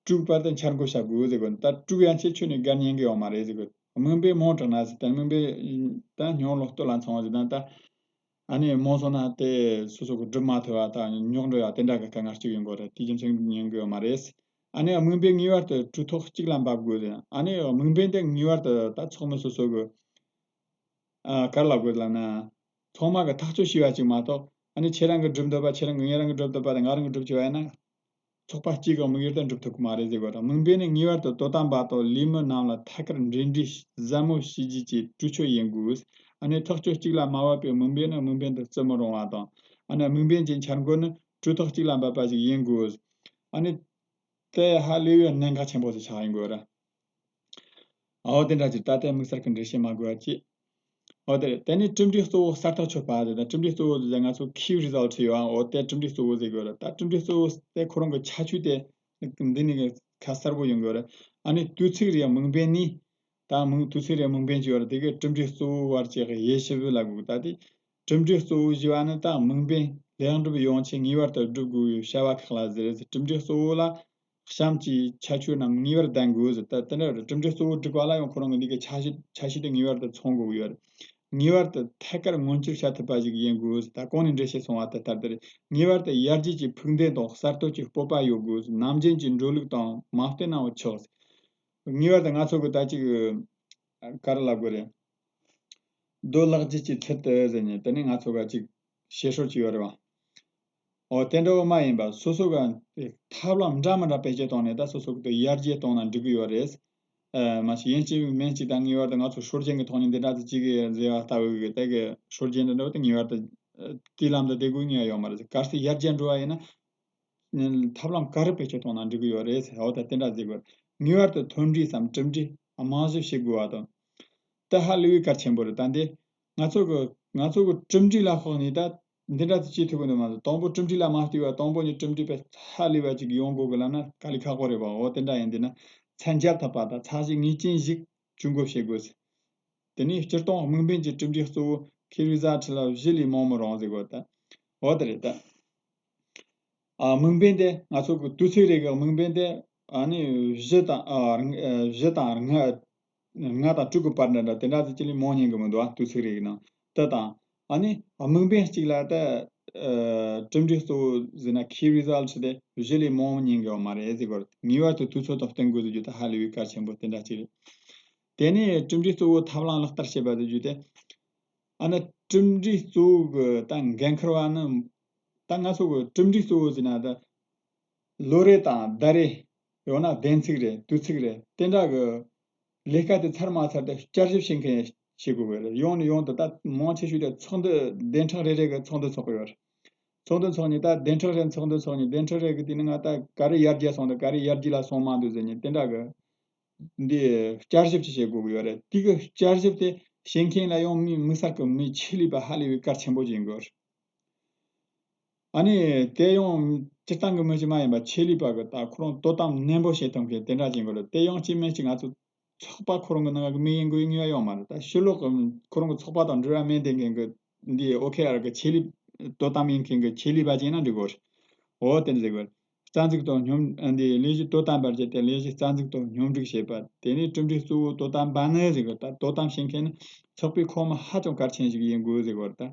དྲུག་བར་དུ་འཆར་འགོད་བྱ་དགོས་ཟེར་གོ། ད་དྲུག་ཡན་ཆད་ཁྱོན་ནས་བརྒལ་ཉན་གི་ཡོད་མ་རེད་ཟེར་གོ། དམིགས་འབེན་མང་དྲགས་ན་ཟེར། ད་དམིགས་འབེན་ད་སྙིང་ལོ་སྟོད་ལ་མཚུངས་པ་ཟེར་ན་ད་ཨ་ནི་མང་སོང་ན་དེ་སོ་སོ་གི་སྒྲུབ་མ་ཐུབ་པ་དང་རྙོག་འགྲོ་ཡ་དེ་འདྲ་གི་དཀའ་ངལ་ཅིག་ཡོང་གི་རེད། དེ་རྒྱུ་མཚན་ཉན་གི་ཡོད་མ་རེད། ཨ་ནི་དམིགས་འབེན་ངེས་པར་དུ་གྲོས་ཚོགས་གཅིག་ལ་འབབ་དགོས་ཟེར། ཨ་ནི་དམིགས་འབེན་དེ་ངེས་པར་དུ་ད་ཚོགས་མི་སོ་སོ་གི་ཨ་ག་རེ་ལབ་དགོས་ལབ་ན། ཚང་མ་གི་ཐག་གཅོད་བྱས་པ་ཅིག་མ་གཏོགས། ཨ་ནི་ཁྱེད་རང་གི་སྒྲུབ་འདོད་པ་ཁྱེད་རང་གི། ངེད་རང་གི་སྒྲུབ་འདོད་པ་དང་ང་རང་གི་སྒྲུབ་བྱས་པ་ཡིན་ན། ཚོགས་པ་གཅིག་གི་དམིགས་ཡུལ་དེ་འགྲུབ་ཐུབ་ཀྱི་མ་རེད་ཟེར་གོ། དམིགས་འབེན་ནི་ངེས་པར་དུ་དོ་དམ་པ་དང་ལས་མི་རྣམས་ལ་ཐད་ཀར་འབྲེལ་འདྲིས་ཟབ་མོ་བྱེད་རྒྱུ་གཅིག་གྲོས་ཆོད་ཡིན་དགོས། ཨ་ནི་ཐག་གཅོད་གཅིག་ལ་མ་བབས་པའི་དམིགས་འབེན་ནི་དམིགས་འབེན་དུ་བརྩི་མི་རུང་བ་དང་། ཨ་ནི་དམིགས་འབེན་གྱི་འཆར་འགོད་ནི་གྲོས་ཚོགས་གཅིག་ལ་འབབ་པ་ཞིག་ཡིན་དགོས། ཨ་ནི་དེ་ཧ་ལས་པའི་གནད་འགག་ཆེན་པོ་ཞིག་ཆགས་ཡིན་དགོས་རེད། འོ་དེ་འདྲ་ཅིག་ད་ལྟའི་དམིགས་བསལ་གྱི་འགྲེལ་བཤད་མ་དགོས་པ་ཅིག་འོ་དེ་རེད། དེ་ནས་གྲུབ་འབྲས་གཙོ་བོ་གསར་གཏོད་ཆོད་པ་དེ་དང་། གྲུབ་འབྲས་གཙོ་བོ་ཟེར་ན་ང་ཚོ་key result ཡོད་ཨང་། འོ་དེ་གྲུབ་འབྲས་གཙོ་བོ་ཟེར་དགོས་རེད། ད་གྲུབ་འབྲས་གཙོ་བོ་དེ་ཁོ་རང་གི་ཁྱད་ཆོས་དེ་འདི་ནས་ཁ་གསལ་པོ་ཡོང་དགོས་རེད། ཨ་ནི་དུས་ཚིགས་རེའི་དམིགས་འབེན་ནི། ད་དམིགས་དུས་ཚིགས་རེའི་དམིགས་འབེན་ཅིག་ཡོད་རེད། དེ་གའི་གྲུབ་འབྲས་གཙོ་བོ་བར་གྱི་དབྱེ་ཞིབ་ལ་དགོས། ད་དེ་གྲུབ་འབྲས་གཙོ་བོ་ཞེས་པ་ནི་ད་དམིགས་འབེན་ལེགས་འགྲུབ་ཡོང་ཆེད་ངེས་པར་དུ་བསྒྲུབ་དགོས་པའི་བྱ་བ་ཁག་ལ་ཟེར། གྲུབ་འབྲས་གཙོ་བོ་ལ་གཤམ་གྱི་ཁྱད་ཆོས་རྣམས་ངེས་པར་ལྡན་དགོས་ཟེར། ད་དེ་འདྲ་རེད། གྲུབ་འབྲས་གཙོ་བོ་སྒྲིག་པ་ལ་ཡང་ཁོ་རང་གི་འདི་གའི་ཆ་ཤས་ཆ་ཤས་དེ་ངེས་པར་དུ་ཚང་དགོས་ཀྱི་ཡོད་རེད། ངེས་པར་དུ་ཐད་ཀར་མངོན་འགྱུར་བྱ་ཐུབ་པ་ཞིག་ཡིན་དགོས་ཟེར། ད་གོང་ནས་འགྲེལ་བཤད་སོང་བ་དེ་ལྟར་དེ་རེད། ངེས་པར་དུ་ཡར་རྒྱས་ཀྱི་ཕུགས་འདུན་དང་གསར་གཏོད་ཀྱི་སྤོབས་པ་ཡོད་དགོས་ཟེར། ནམ་རྒྱུན་གྱི་འགྲོ་ལུགས་དང་མ་བསྟུན་ནའང་ཆོག་ཟེར། ངེས་པར་དུ་ང་ཚོ་གི་ད་ཅིག་ག་རེ་ལབ་དགོས་རེད། རྡོ་ལག་རྗེས་ཀྱི་ཚུལ་དུ་ཟེར་ནས་དེ་ནས་ང་ཚོ་ག་ཅིག་བཤད་སྲོལ་ཅིག་ཡོད་རེད་བ། འོ་དེ་འདྲ་བོ་མ་ཡིན་པ་སོ་སོ་ག་ཐབས་ལམ་འདྲ་མི་འདྲ་བེད་སྤྱོད་བཏང་ནས་ད་སོ་སོ་གི་ཡར་རྒྱས་གཏོང་ན་འགྲིག་གི་ཡོད་རེད། ཨ་མ་གཞི་ཡིན་གཅིག་མིན་གཅིག་ད་ངེས་པར་དུ་ང་ཚོ་སྲོལ་རྒྱུན་གྱི་ཐོག་ནས་འདི་འདྲ་ཅིག་བྱེད་ཀྱི་ཡོད་ཟེར་བ་ལྟ་བུ་གི་དེ་གི་སྲོལ་རྒྱུན་འདི་འདྲ་བོ་དེ་ངེས་པར་དུ་ཨ་དེའི་ལམ་དུ་བསྡད་དགོས་ངེས་ཡོད་མ་རེད། གལ་སྲིད་ཡར་རྒྱས་འགྲོ་བ་ཡིན་ན། ཐབས་ལམ་ག་རེ་བེད་སྤྱོད་གཏོང་ན་འགྲིག་གི་ཡོད་རེད་ཟེར། འོ་ད་དེ་འདྲ་ཟེར་དགོས། ངེས་པར་དུ་མཐུན་སྒྲིལ་སམ་གྲུབ་འབྲས་རྨང་གཞི་བྱེད་དགོས་པ་དང་། ད་ཧ་ལས་པའི་གལ་ཆེན་པོ་རེད། ད་འདི་ང་ཚོ་གི་ང་ཚོ་གི་གྲུབ་འབྲས་ལ་དཔགས་ནས་ད་འདི་འདྲ་ཅིག་བྱེད་ཐུབ་ཀྱི་འདུག་མ་གཏོགས། དང་པོ་གྲུབ་འབྲས་ལ་མ་ལྟོས་པ་དང་པོ་ནས་གྲུབ་འབྲས་དཔེ་ཧ་ལས་པ་ཅིག་ཡོང་དགོས་གི་ལབ་ན་དཀའ་ལས་ཁག་པོ་རེད་པ། འོ་དེ་འདྲ་ཡིན་དུས་ན་ཚད་འཇལ་ཐུབ་པ་དང་ཚད་གཞི་ངེས་ཅན་ཞིག་ཇུས་འགོད་བྱེད་དགོས་ཟེར། དེ་ནས་སྤྱིར་བཏང་དམིགས་འབེན་གྱི་གྲུབ་འབྲས་གཙོ་བོ་key result ལ་བཞི་ལས་མང་མི་རུང་ཟེར་དགོས་ད། འོ་དེ་རེད་ད། ཨ་དམིགས་འབེན་དེ་ང་ཚོ་གི་དུས་ཚིགས་རེ་གི་དམིགས་འབེན་དེ་ཨ་ནི་བཞི་དང་ཨ་ལྔ་བཞི་དང་ལྔ་ལྔ་དང་དྲུག་གི་བར་འདྲ་འདྲ་དེ་འདྲ་ཟིག་ཅི་ལས་མང་ཉན་གི་མི་འདུག་ཨ། དུས་ཚིགས་རེ་གི་ནང་དེ་དང་། ཨ་ནི་དམིགས་འབེན་གཅིག་ལ་ད་ཨ་གྲུབ་འབྲས་གཙོ་བོ་ཟེར་ན་key result དེ་བཞི་ལས་མང་ཉན་གི་ཡོད་མ་རེད་ཟེར་དགོས་རེད། ངེས་པར་དུ་དུས་ཚོད་དང་བསྟུན་དགོས་ཟེར་རྒྱུ་དེ་ཧ་ལས་པའི་གལ་ཆེན་པོ་དེ་འདྲ་ཅིག་རེད། དེ་ནས་གྲུབ་འབྲས་གཙོ་བོ་ཐབས་ལམ་ལག་བསྟར་བྱེད་པ་ཟེར་རྒྱུ་དེ། ཨ་ནི་གྲུབ་འབྲས་གཙོ་བོ་གི་ད་འགན་འཁུར་བ་ནི། ད་ང་ཚོ་གི་གྲུབ་འབྲས་གཙོ་བོ་ཟེར་ན་ད་ལོ་རེ་དང་ཟླ་རེ། ཡང་ན་བདུན་ཚིགས་རེ་དུས་ཚིགས་རེ་དེ་འདྲ་གི་ལས་ཀ་དེ་ཚར་མ་ཚར་དེ་བསྐྱར་ཞིབ་བྱེད་མཁན་བྱེད་དགོས་པ་རེད། ཡང་ནས་ཡང་དུ་ད་མང་ཆེ་ཤོས་དེ་ཚོགས་འདུ་བདུན་ཕྲག་རེ་རེ་གི་ཚོགས་འདུ་ཚོགས་ཀྱི་ཡོད་རེད། ཚོགས་འདུ་ཚོགས་ནས་ད་བདུན་ཕྲག་རེ་ཚོགས་འདུ་ཚོགས་ནས་བདུན་ཕྲག་རེ་གི་དུས་ནས་ང་ད་ག་རེ་ཡར་རྒྱས་སོང་འདུག་ག་རེ་ཡར་རྒྱས་ལ་སོང་མ་འདུག་ཟེར་ནས་དེ་འདྲ་གི་འདི་བསྐྱར་ཞིབ་ཅིག་བྱེད་དགོས་ཀྱི་ཡོད་རེད། དེ་གི་བསྐྱར་ཞིབ་དེ་བྱེད་མཁན་ལ་ཡང་མི་དམིགས་བསལ་གྱི་མི་ཆེད་ལས་པ་ཧ་ལས་པའི་གལ་ཆེན་པོ་ཅིག་ཡིན་དགོས། ཨ་ནི་དེ་ཡང་སྤྱིར་བཏང་གི་མི་ཞིག་མ་ཡིན་པ་ཆེད་ལས་པ་གི་ད་ཁོ་རང་དོ་དམ་ནན་པོ་བྱེད་ཐུབ་མཁན་དེ་འདྲ་ཅིག་ཡིན་དགོས་རེད། དེ་ཡང་གཅིག་མིན་གཅིག་ང་ཚོ་ཚོགས་པ་ཁོ་རང་གི་ནང་གི་མི་ཡིན་དགོས་ངེས་པ་ཡོད་མ་རེད། ད་ཕྱི་ལོགས་གི་ཁོ་རང་གི་ཚོགས་པ་དང་འབྲེལ་བ་མེད་བསྡད་མཁན་གི་འདི་ཨོ་ཁེ་ཨར་གི་ཆེད་ལས་དོ་དམ་ཡིན་མཁན་གི་ཆེད་ལས་པ་ཅིག་ཡིན་ན་འགྲིག་གོ། འོ་དེ་འདྲ་ཟེར་དགོས། རྩ་འཛུགས་དང་སྙོམས་འདི་ལས་གཞི་དོ་དམ་པར་བྱས་ཏེ་ལས་གཞི་རྩ་འཛུགས་དང་སྙོམས་སྒྲིག་བྱེད་པ། དེ་ནས་གྲུབ་འབྲས་གཙོ་བོ་དོ་དམ་པ་ནི་ཟེར་དགོས། ད་དོ་དམ་བྱེད་མཁན་ནི་ཚོགས་པའི་ཁོངས་མི་ཧ་ཅང་གལ་ཆེན་ཞིག་ཡིན་དགོས་ཟེར་དགོས་ད།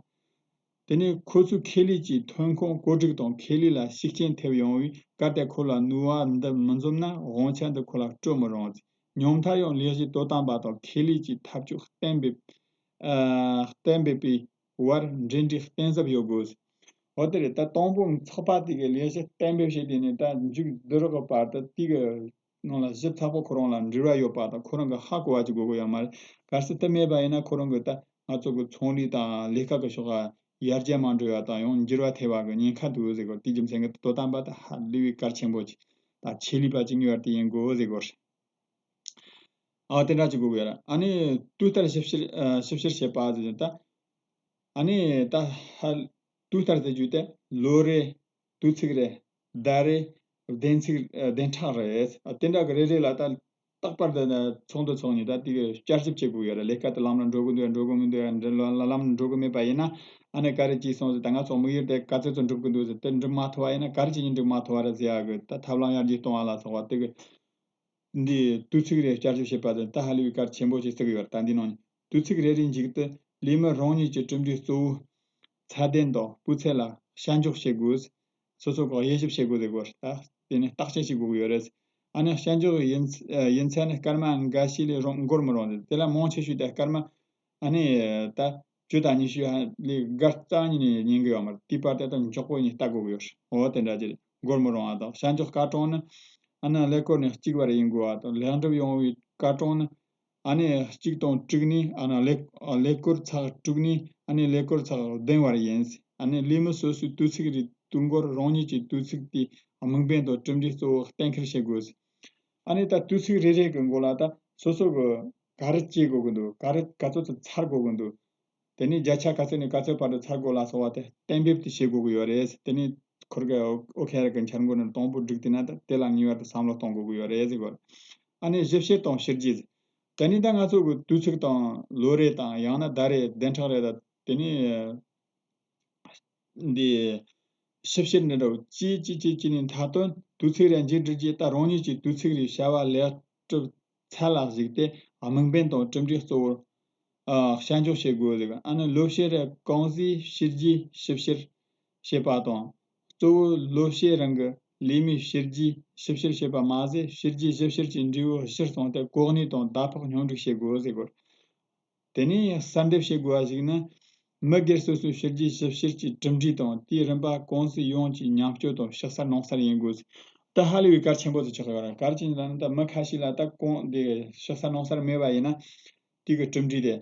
དེ་ནས་ཁོ་ཚོའི་ཁེ་ལས་ཀྱི་ཐོན་ཁུངས་བཀོད་སྒྲིག་དང་ཁེ་ལས་ལ་ཤུགས་རྐྱེན་ཐེབས་ཡོང་བའི་གལ་ཏེ་ཁོ་ལ་ནུས་པ་འདི་མི་འཛོམས་ན་དབང་ཆ་འདི་ཁོ་ལ་སྤྲོད་མི་རུང་། ཉུང་མཐར་ཡང་ལས་གཞི་དོ་དམ་པ་དང་ཁེ་ལས་ཀྱི་ཐབས་ཇུས་གཏན་འབེབས། ཨ། གཏན་འབེབས་པའི་བར་འབྲེལ་འདྲིས་གཏིང་ཟབ་ཡོད་དགོས། འོ་དེ་རེད། ད་དང་པོ་ཚོགས་པ་དེ་གའི་ལས་གཞི་གཏན་འབེབས་བྱས་དེ་ནས་ད་མཇུག་བསྡུ་རོགས་ཀྱི་བར་དུ་དེ་གའི་ ནང་ལ་ཞིབ་ཚགས་པོ་ཁོ་རང་ལ་འབྲེལ་བ་ཡོད་པ་དང་ཁོ་རང་གི་ཧ་གོ་བ་ཅིག་དགོས་ཀྱི་ཡོད་མ་རེད། གལ་སྲིད་དེ་མེད་པ་ཡིན་ན་ཁོ་རང་གི་ད་ང་ཚོ་གི་ཚོང་ལས་དང་ལས་ཀ་གི་ཕྱོགས་ལ་ཡར་རྒྱས་མ་འགྲོ་བ་དང་ཡང་འགྱུར་བ་ཐེབས་པ་གི་ཉེན་ཁ་འདུག་ཟེར་གོ། དེའི་རྒྱུ་མཚན་གྱིས་དོ་དམ་པ་དང་ཧ་ལས་པའི་གལ་ཆེན་པོ་ཅིག་དང་ཆེད་ལས་པ་ཅིག་ངེས་པར་དུ་ཡིན་དགོས་ཟེར་གོ། ཨ་དེ་འདྲ་ཅིག་དགོས་ཀྱི་ཡོད་རེད། ཨ་ནི་དུས་ལྟར་ཞིབ་བཤེར་ཨ་ཞིབ་བཤེར་བྱེད་པ་ཟེར་ད། ཨ་ནི་ད་ཧ་དུས་ལྟར་ཟེར་རྒྱུ་དེ་ལོ་རེ། དུས་ཚིགས་རེ། ཟླ་རེ། བདུན་ཚིགས་ཨ་བདུན་ཕྲག་རེ། ཨ་དེ་འདྲ་གི་རེ་རེ་ལ་ད་རྟག་པར་དུ་ཚོགས་འདུ་ཚོགས་ནས་ད་དེ་གི་བསྐྱར་ཞིབ་བྱེད་དགོས་ཀྱི་ཡོད་རེད། ལས་ཀ་དེ་ལམ་ལ་འགྲོ་གི་འདུག་འགྲོ་གི་མི་འདུག་འགྲོ་ལམ་ལ་འགྲོ་གི་མེད་པ་ཡིན་ན་ཨ་ནི་ག་རེ་བྱས་སོང་ཟེར། ད་ང་ཚོ་དམིགས་ཡུལ་དེ་ག་ཚོད་ཚོད་འགྲུབ་གི་འདུག་ཟེར། དེ་འགྲུབ་མ་ཐུབ་པ་ཡིན་ན་ག་རེ་བྱས་ནས་འགྲུབ་མ་ཐུབ་པ་རེད་ཟེར་ཡག་གི་ད་ཐབས་ལམ་ཡར་རྒྱས་གཏོང་བ་ལ་སོགས་པ་དེ་གི་འདི་དུས་ཚིགས་རེ་བསྐྱར་ཞིབ་བྱེད་པ་དེ་ད་ཧ་ལས་པའི་གལ་ཆེན་པོ་ཞིག་བརྩི་གི་ཡོད་རེད། ད་འདི་ནང་ནས་དུས་ཚིགས་རེ་རེའི་མཇུག་ཏུ་ལས་མི་རང་ཉིད་ཀྱི་གྲུབ་འབྲས་གཙོ་བོའི་ཚད་ལྡན་དང་སྤུས་ཚད་ལ་དཔྱད་འཇོག་བྱེད་དགོས། སོ་སོ་གི་དབྱེ་ཞིབ་བྱེད་དགོས་ཟེར་གོ། ད་དེ་ནས་བརྟག་དཔྱད་བྱེད་དགོས་ཀྱི་ཡོད་རེད། ཨ་ནི་དཔྱད་འཇོག་ཡིན་ཡིན་ཚད་ནི་སྐར་མ་འགའ་ཤས་ལས་རུང་འགོར་མི་རུང་སྟེ། དེ་ལ་མང་ཆེ་ཤོས་དེ་སྐར་མ་ཨ་ནི་ད་བཅུ་དང་ཉི་ཤུ་ལས་འགའ་རྩ་ཉིད་ནས་ཉན་གི་ཡོད་མ་རེད། དེའི་བར་དེ་ད་མགྱོགས་པོ་ཡིན་ལྟ་དགོས་ཀྱི་ཡོད་རེད། འོ་དེ་འདྲ་ཅིག་འགོར་མི་རུང་བ་དང་། དཔྱད་འཇོག་སྐར་གྲངས་ནི་ཨ་ནི་ཀླད་ཀོར་ནས་གཅིག་བར་ཡིན་དགོས་པ་དང་། ལེགས་འགྲུབ་ཡོང་བའི་སྐར་གྲངས་ནི་ཨ་ནི་གཅིག་དང་དྲུག་ནས་ཨ་ནི་ཀླད་ཀླད་ཀོར་ཚེག་དྲུག་ནས་ཨ་ནི་ཀླད་ཀོར་ཚེག་བདུན་བར་ཡིན། ཨ་ནི་ལས་མི་སོ་སོའི་དུས་ཚིགས་རེའི་དུས་འགོར་རང་ཉིད་ཀྱི་དུས་ཚིགས་དེའི་དམིགས་འབེན་དང་གྲུབ་འབྲས་གཙོ་བོ་གཏན་འཁེལ་བྱེད་དགོས། ཨ་ནི་ད་དུས་ཚིགས་རེ་རེ་གི་མགོ་ལ་ད་སོ་སོ་གི་ག་རེ་བྱེད་དགོས་ཀྱི་འདུག་ག་རེ་ག་ཚོད་ཚོད་ཚར་དགོས་ཀྱི་འདུག་དེ་ནས་བརྒྱ་ཆ་ག་ཚོད་ནས་ག་ཚོད་བར་དུ་ཚར་དགོས་ལ་སོགས་པ་དེ་གཏན་འབེབས་དེ་བྱེད་དགོས་ཀྱི་ཡོད་རེད། དེ་ནས་ཁུར་གི་ཨོ་ཁེ་ར་གི་འཆར་འགོད་ནི་དང་པོ་བསྒྲིགས་དེ་ན་ད་དེ་ལ་ངེས་པར་དུ་བསམ་བློ་གཏོང་དགོས་ཀྱི་ཡོད་རེད་ཟེར་གོ། ཨ་ནི་ཞིབ་བཤེར་དང་ཕྱི་རྒྱས། དེ་ནས་ད་ང་ཚོ་གི་དུས་ཚིགས་དང་ལོ་རེ་དང་ཡང་ན་ཟླ་རེ་བདུན་ཕྲག་རེ་ད་དེ་ནས་འདི་ཞིབ་བཤེར་འདི་འདྲ་བོ་ཅི་ཅི་ཅི་ཅི་ནས་མཐའ་དོན་དུས་ཚིགས་རེ་མཇུག་སྒྲིལ་རྗེས་ད་རང་ཉིད་ཀྱི་དུས་ཚིགས་རེའི་བྱ་བ་ལེགས་གྲུབ་ཚད་ལ་གཞིགས་ཏེ་དམིགས་འབེན་དང་གྲུབ་འབྲས་གཙོ་བོར་ཨ་དཔྱད་འཇོག་བྱེད་དགོས་ཟེར། ཨ་ནི་ལོ་ཕྱེད་རེ་གུང་སེང་ཕྱི་རྒྱས་ཞིབ་བཤེར་བྱེད་པ་དང་། གཙོ་བོ་ལོ་ཕྱེད་རིང་གི་ལས་མིའི་ཕྱི་རྒྱས་ཞིབ་བཤེར་བྱེད་པ་མ་ཟད། ཕྱི་རྒྱས་ཞིབ་བཤེར་གྱི་འབྲས་བུ་གཞིར་བཟུང་སྟེ་གོ་གནས་དང་ཟླ་ཕོགས་སྙོམས་སྒྲིག་བྱེད་དགོས་ཟེར་དགོས། དེ་ནས་གསལ་འདེབས་བྱེད་དགོས་པ་ཞིག་ནི། མི་སྒེར་སོ་སོའི་ཕྱི་རྒྱལ་ཞིབ་བཤེར་གྱི་གྲུབ་འབྲས་དང་དེའི་རིམ་པ་ཀུང་སི་ཡོངས་ཀྱི་མཉམ་སྤྱོད་དང་ཕྱི་གསལ་ནང་གསལ་ཡིན་དགོས། ད་ཧ་ལས་པའི་གལ་ཆེན་པོ་དེ་ཆགས་ཡོད་རེད། གལ་ཆེན་ལ་ནི་ད་མི་ཁ་ཤས་ལ་ད་ཀུང་དེ་ཕྱི་གསལ་ནང་གསལ་མེད་པ་ཡིན་ན་དེ་གི་གྲུབ་འབྲས་དེ།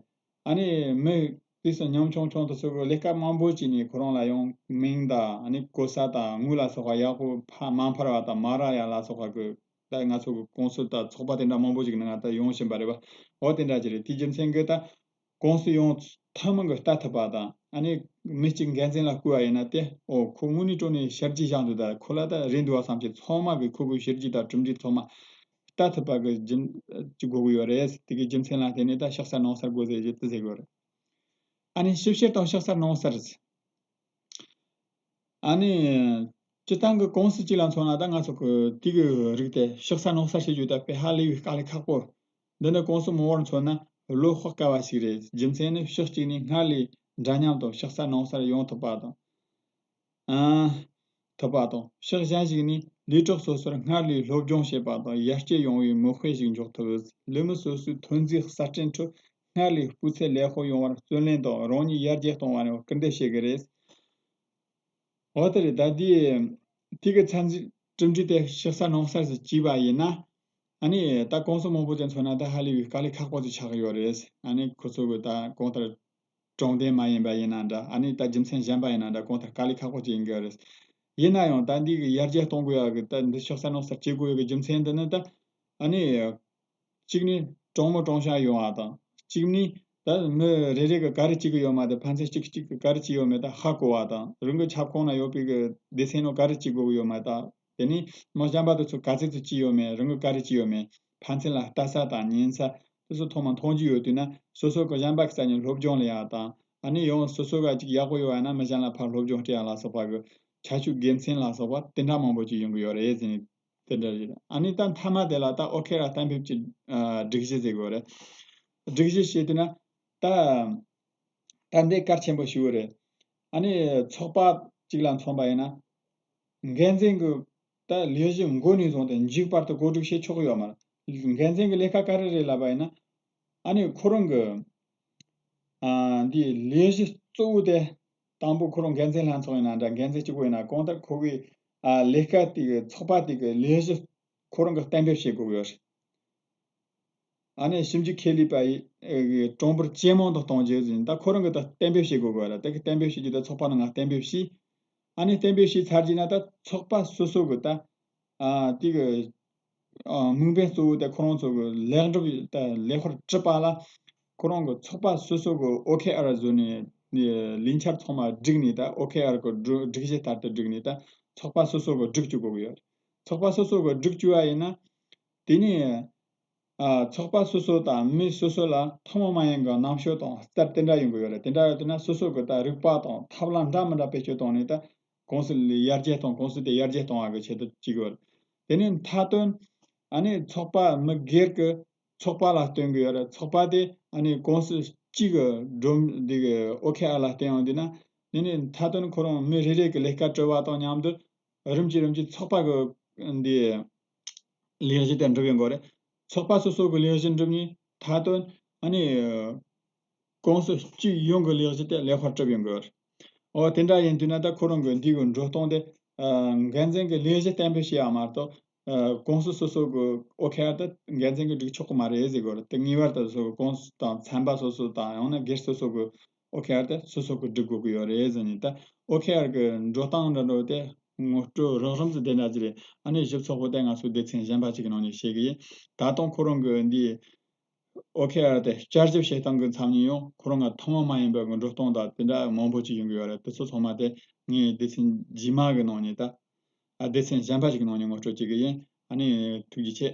ཨ་ནི་མི་དེ་ཚོ་ཉམ་ཆུང་ཆུང་དེ་ཚོ་གི་ལས་ཀ་མང་པོ་བྱས་ནས་ཁོ་རང་ལ་ཡང་མིང་དང་ཨ་ནི་གོ་ས་དང་དངུལ་ལ་སོགས་པ་ཡག་པོ་ཕ་མ་འཕར་བ་དང་མ་རག་ཡ་ལ་སོགས་པ་གི་ད་ང་ཚོ་གི་ཀུང་སི་དང་ཚོགས་པ་དེ་འདྲ་མང་པོ་ཞིག་ནང་ད་ཡོང་བཞིན་པ་རེད་བ། འོ་དེ་འདྲ་ཅིག་རེད། དེའི་རྒྱུ་མཚན་གྱིས་ད་ཀུང་སི་ཡོངས་ཐུན་མོང་གི་ལྟ་ཐུབ་པ་དང་ཨ་ནི་མི་གཅིག་འགན་འཛིན་ལ་བསྐོས་པ་ཡིན་ན་དེ་ཨོ་ཁོ་དངོས་གནས་དྲང་གནས་ཕྱི་རྒྱལ་བཞག་འདུག་ད་ཁོ་ལ་ད་རེད་འདུག་བ་བསམ་གྱི་ཚང་མ་གི་ཁོ་གི་ཕྱི་རྒྱལ་དང་གྲུབ་འབྲས་ཚང་མ་ལྟ་ཐུབ་པ་གི་རྒྱུ་ཅིག་དགོས་ཀྱི་ཡོད་རེད། དེ་གི་རྒྱུ་མཚན་ལ་བརྟེན་ནས་ད་ཕྱི་གསལ་ནང་གསལ་དགོས་ཟེར་རྒྱུ་དེ་ཟེར་གི་ཡོད་རེད། ཨ་ནི་ཞིབ་བཤེར་དང་ཕྱི་གསལ་ནང་གསལ། ཨ་ནི་སྤྱིར་བཏང་གི་ཀུང་སི་གཅིག་ལ་མཚོན་ན་ད་ང་ཚོ་གི་དེ་གི་རིགས་དེ་ཕྱི་གསལ་ནང་གསལ་བྱེད་རྒྱུ་ད་དཔེ་ཧ་ལས་པའི་དཀའ་ལས་ཁག་པོ། འདི་ནི་ཀུང་སི་མང་བོར་མཚོན་ན་བློ་དཔག་དཀའ་བ་ཞིག་རེད། རྒྱུ་མཚན་ནི་ཕྱོགས་གཅིག་ནས་སྔར་ལས་འདྲ་མཉམ་དང་ཕྱི་གསལ་ནང་གསལ་ཡོང་ཐུབ་པ་དང་། ཨ། ཐུབ་པ་དང་། ཕྱོགས་གཞན་ཞིག་ནས་ལས་གྲོགས་སོ་སོར་སྔར་ལས་སློབ་སྦྱོང་བྱེད་པ་དང་ཡར་རྒྱས་ཡོང་བའི་མིག་དཔེ་ཞིག་འཇོག་ཐུབ། ལས་མི་སོ་སོའི་ཐོན་རྫས་གསར་སྐྲུན་ཁྲོད་སྔར་ལས་སྤུས་ཚད་ལེགས་པོ་ཡོང་བར་བརྩོན་ལེན་དང་རང་ཉིད་ཡར་རྒྱས་གཏོང་བར་སྐུལ་འདེད་བྱེད་ཀྱི་རེད། འོ་དེ་རེད། ད་དེ་དེ་གི་ཚན་རིག་གྲུབ་འབྲས་དེ་ཕྱི་གསལ་ནང་གསལ་ཞིག་བྱས་པ་ཡིན་ན། ཨ་ནི་ད་ཀུང་སི་མང་པོ་ཅན་མཚོན་ན་ད་ཧ་ལས་པའི་དཀའ་ལས་ཁག་པོ་ཅིག་ཆགས་ཀྱི་ཡོད་རེད། ཨ་ནི་ཁོ་ཚོ་གི་ད་གང་ལྟར་དྲང་བདེན་མ་ཡིན་པ་ཡིན་ན་འདྲ། ཨ་ནི་ད་རྒྱུ་མཚན་གཞན་པ་ཡིན་ན་འདྲ། གང་ལྟར་དཀའ་ལས་ཁག་པོ་ཅིག་ཡིན་གྱི་ཡོད་རེད། ཡིན་ན་ཡང་ད་འདི་གི་ཡར་རྒྱས་གཏོང་དགོས་ཡག་གི་ད་འདི་ཕྱི་གསལ་ནང་གསལ་བྱེད་དགོས་ཡག་གི་རྒྱུ་མཚན་འདི་ནི་ད་ཨ་ནི། གཅིག་ནི་གྲོང་མི་གྲོང་ཤ་ཡོང་བ་དང་། གཅིག་ནི་ད་མི་རེ་རེ་གི་ག་རེ་བྱེད་ཀྱི་ཡོད་མེད་དང་ཕན་ཚུན་གཅིག་གཅིག་གི་ག་རེ་བྱེད་ཡོད་མེད་ད་ཧ་གོ་བ་དང་། རང་གི་ཁྱབ་ཁོངས་ན་ཡོད་པའི་གི་སྡེ་ཚན་ནང་ག་རེ་བྱེད་དགོས་ཀྱི་ཡོད་མེད་དང་། དེ་ནས་མི་གཞན་པ་དེ་ཚོ་ག་ཚོད་ཚོད་བྱས་ཡོད་མེད། རང་གི་ག་རེ་བྱས་ཡོད་མེད། ཕན་ཚུན་ལ་ལྟ་ས་དང་ཉན་ས་དེ་ཚོ་ཐོག་མ་མཐོང་རྒྱུ་ཡོད་དུས་ན་སོ་སོ་གི་གཞན་པ་གི་ས་ནས་སློབ་སྦྱོང་ལེན་ཡག་དང་། ཨ་ནི་ཡང་སོ་སོ་ག་ཅིག་ཡག་པོ་ཡོད་པ་ན་མི་གཞན་ལ་ཕར་སློབ་སྦྱོང་སྤྲད་ཡག་ལ་སོགས་པ་གི་ཁྱད་ཆོས་དགེ་མཚན་ལ་སོགས་པ་དེ་འདྲ་མང་པོ་ཅིག་ཡོང་གི་ཡོད་རེད་ཟེར་ནས། དེ་འདྲ་རེད། ཨ་ནི་ད་མཐའ་མ་དེ་ལ་ད་ཨོ་ཁེ་ར་གཏན་འབེབས་ཀྱི་ཨ་སྒྲིག་གཞི་ཟེར་དགོས་རེད། སྒྲིག་གཞི་བྱས་དུས་ན་ད་ད་འདི་གལ་ཆེན་པོ་ཞིག་རེད། ཨ་ནི་ཚོགས་པ་གཅིག་ལ་མཚོན་པ་ཡིན་ན། འགན་འཛིན་གྱི་ད་ལས་གཞི་འགོ་ནས་བཟུང་སྟེ་མཇུག་བར་དུ་བཀོད་སྒྲིག་བྱེད་ཆོག་གི་ཡོད་མ་རེད། འགན་འཛིན་གྱི་ལས་ཀ་ག་རེ་རེད་ལབ་པ་ཡིན་ན། ཨ་ནི་ཁོ་རང་གི་ཨ་འདི་ལས་གཞི་གཙོ་བོ་དེ། དང་པོ་ཁོ་རང་འགན་འཛིན་ལྷན་ཚོགས་ཡིན་ན་འདྲ། འགན་འཛིན་གཅིག་པོ་ཡིན་ན་གང་ལྟར་ཁོ་གི་ཨ་ལས་ཀ་དེ་གི་ཚོགས་པ་དེ་གི་ལས་གཞི་ ཁོ་རང་གིས་གཏན་འབེབས་བྱེད་དགོས་ཀྱི་ཡོད་རེད། ཨ་ནི་ཞིབ་འཇུག་ཁེ་ལས་པ་ཡིས་ཨེ་གྲངས་འབོར་ཇེ་མང་དུ་གཏོང་རྒྱུ་ཟེར་ནས་ད་ཁོ་རང་གིས་ད་གཏན་འབེབས་བྱེད་དགོས་ཀྱི་ཡོད་རེད། དེ་གི་གཏན་འབེབས་བྱེད་རྒྱུ་ད་ཚོགས་པ་ནང་ང་གཏན་འབེབས་བྱས། ཨ་ནི་གཏན་འབེབས་བྱས་ཚར་རྗེས་ན་ད་ཚོགས་པ་སོ་སོ་གི་ད་ཨ་དེ་གི་ཨ་དམིགས་འབེན་གཙོ་བོ་དེ་ཁོ་རང་ཚོ་གི་ལེགས་འགྲུབ་ད་ལེགས་པར་གྲུབ་པ་ལ་ཁོ་རང་གི་ཚོགས་པ་སོ་སོ་གི་ཨོ་ཁེ་ཨར་བཟོས་ནས་ལས་འཆར་ཚང་མ་བསྒྲིགས་ནས་ད་ཨོ་ཁེ་ཨར་གི་སྒྲིག་སྒྲིག་གཞི་ལྟར་དུ་བསྒྲིགས་ནས་ད་ཚོགས་པ་སོ་སོ་གི་སྒྲིག་བཅུག་དགོས་ཀྱི་ཡོད་རེད། ཚོགས་པ་སོ་སོ་གི་སྒྲིག་བཅུག་པ་ཡིན་ན། དེ་ནས་ཨ་ཚོགས་པ་སོ་སོ་དང་མི་སོ་སོ་ལ་ཐུན་མོང་མ་ཡིན་པའི་རྣམ་དཔྱོད་དང་རྩལ་དེ་འདྲ་ཡོང་གི་ཡོད་རེད། དེ་འདྲ་ཡོད་དུས་ན་སོ་སོ་གི་ད་རིག་པ་དང་ཐབས་ལམ་འདྲ་མི་འདྲ་བེད་སྤྱོད་བཏང་ནས་ད་ཀུང་སི་ལ་ཡར་རྒྱས་གཏོང་ཀུང་སི་དེ་ཡར་རྒྱས་གཏོང་བ་གི་ཆེད་དུ་བྱེད་ཀྱི་ཡོད་རེད། དེ་ནས་མཐའ་དོན་ཨ་ནི་ཚོགས་པ་མི་སྒེར་གི་ཚོགས་པ་ལ་སྟོན་གྱི་ཡོད་རེད། ཚོགས་པ་དེ་ཨ་ནི་ཀུང་སི་གཅིག་གི་སྒྲོམ་འདི་གི་ཨོ་ཁེ་ཨར་ལ་བརྟེན་ཡོང་དུས་ན་དེ་ནས་མཐའ་དོན་ཁོ་རང་མི་རེ་རེ་གི་ལས་ཀ་གྲུབ་པ་དང་མཉམ་དུ་རིམ་གྱིས་རིམ་གྱིས་ཚོགས་པ་གི་འདི་ལས་གཞི་དེ་འགྲུབ་ཡོང་གི་རེད། ཚོགས་པ་སོ་སོ་གི་ལས་གཞི་འགྲུབ་ནས་མཐའ་དོན་ཨ་ནི་ཀུང་སི་གཅིག་ཡོངས་ཀྱི་ལས་གཞི་དེ་ལེགས་པར་གྲུབ་ཡོང་གི་རེད། འོ་དེ་འདྲ་ཡིན་དུས་ན་ད་ཁོ་རང་གི་འདི་གི་འགྲོ་སྟངས་དེ་ཨ་འགན་འཛིན་གྱི་ལས་གཞི་གཏན་འབེབས་བྱས་ཡ་མ་གཏོགས་ཨ་ཀུང་སི་སོ་སོ་གི་ཨོ་ཁེ་ཨར་དེ་འགན་འཛིན་གྱིས་སྒྲིག་ཆོག་གི་མ་རེད་ཟེར་གི་རེད། དེ་ངེས་པར་དུ་སོ་སོ་གི་ཀུང་སི་དང་ཚན་པ་སོ་སོ་དང་ཡང་ན་སྒེར་སོ་སོ་གི་ཨོ་ཁེ་ཨར་དེ་སོ་སོ་གི་སྒྲིག་དགོས་ཀྱི་ཡོད་རེད་ཟེར་ནས། ད་ཨོ་ཁེ་ཨར་གི་འགྲོ་སྟངས་འདྲ་འདྲ་དེ་ངོ་སྤྲོད་རགས་རིམ་ཙམ་དེ་འདྲ་ཅིག་རེད། ཨ་ནི་ཞིབ་ཚགས་པོ་དེ་ང་ཚོ་སྡེ་ཚན་གཞན་པ་ཅིག་གི་ནང་ནས་བཤད་གི་ཡིན། ད་དུང་ཁོ་རང་གི་འདི་ཨོ་ཁེ་ཨར་དེ་བསྐྱར་ཞིབ་བྱེད་སྟངས་ཀྱི་མཚམས་ནས་ཡང་ཁོ་རང་གི་ཐུན་མོང་མ་ཡིན་པའི་གི་འགྲོ་སྟངས་དང་དེ་འདྲ་མང་པོ་ཅིག་ཡོང་གི་ཡོད་རེད། དེ་ཚོ་ཚང་མ་དེ་ངས་སྡེ་ཚན་རྗེས་མ་གི་ནང་ནས་ད་ཨ་སྡེ་ཚན་གཞན་པ་ཞིག་གི་ནང་ནས་ངོ་སྤྲོད་བྱེད་གི་ཡིན། ཨ་ནི་ཐུགས་རྗེ་ཆེ།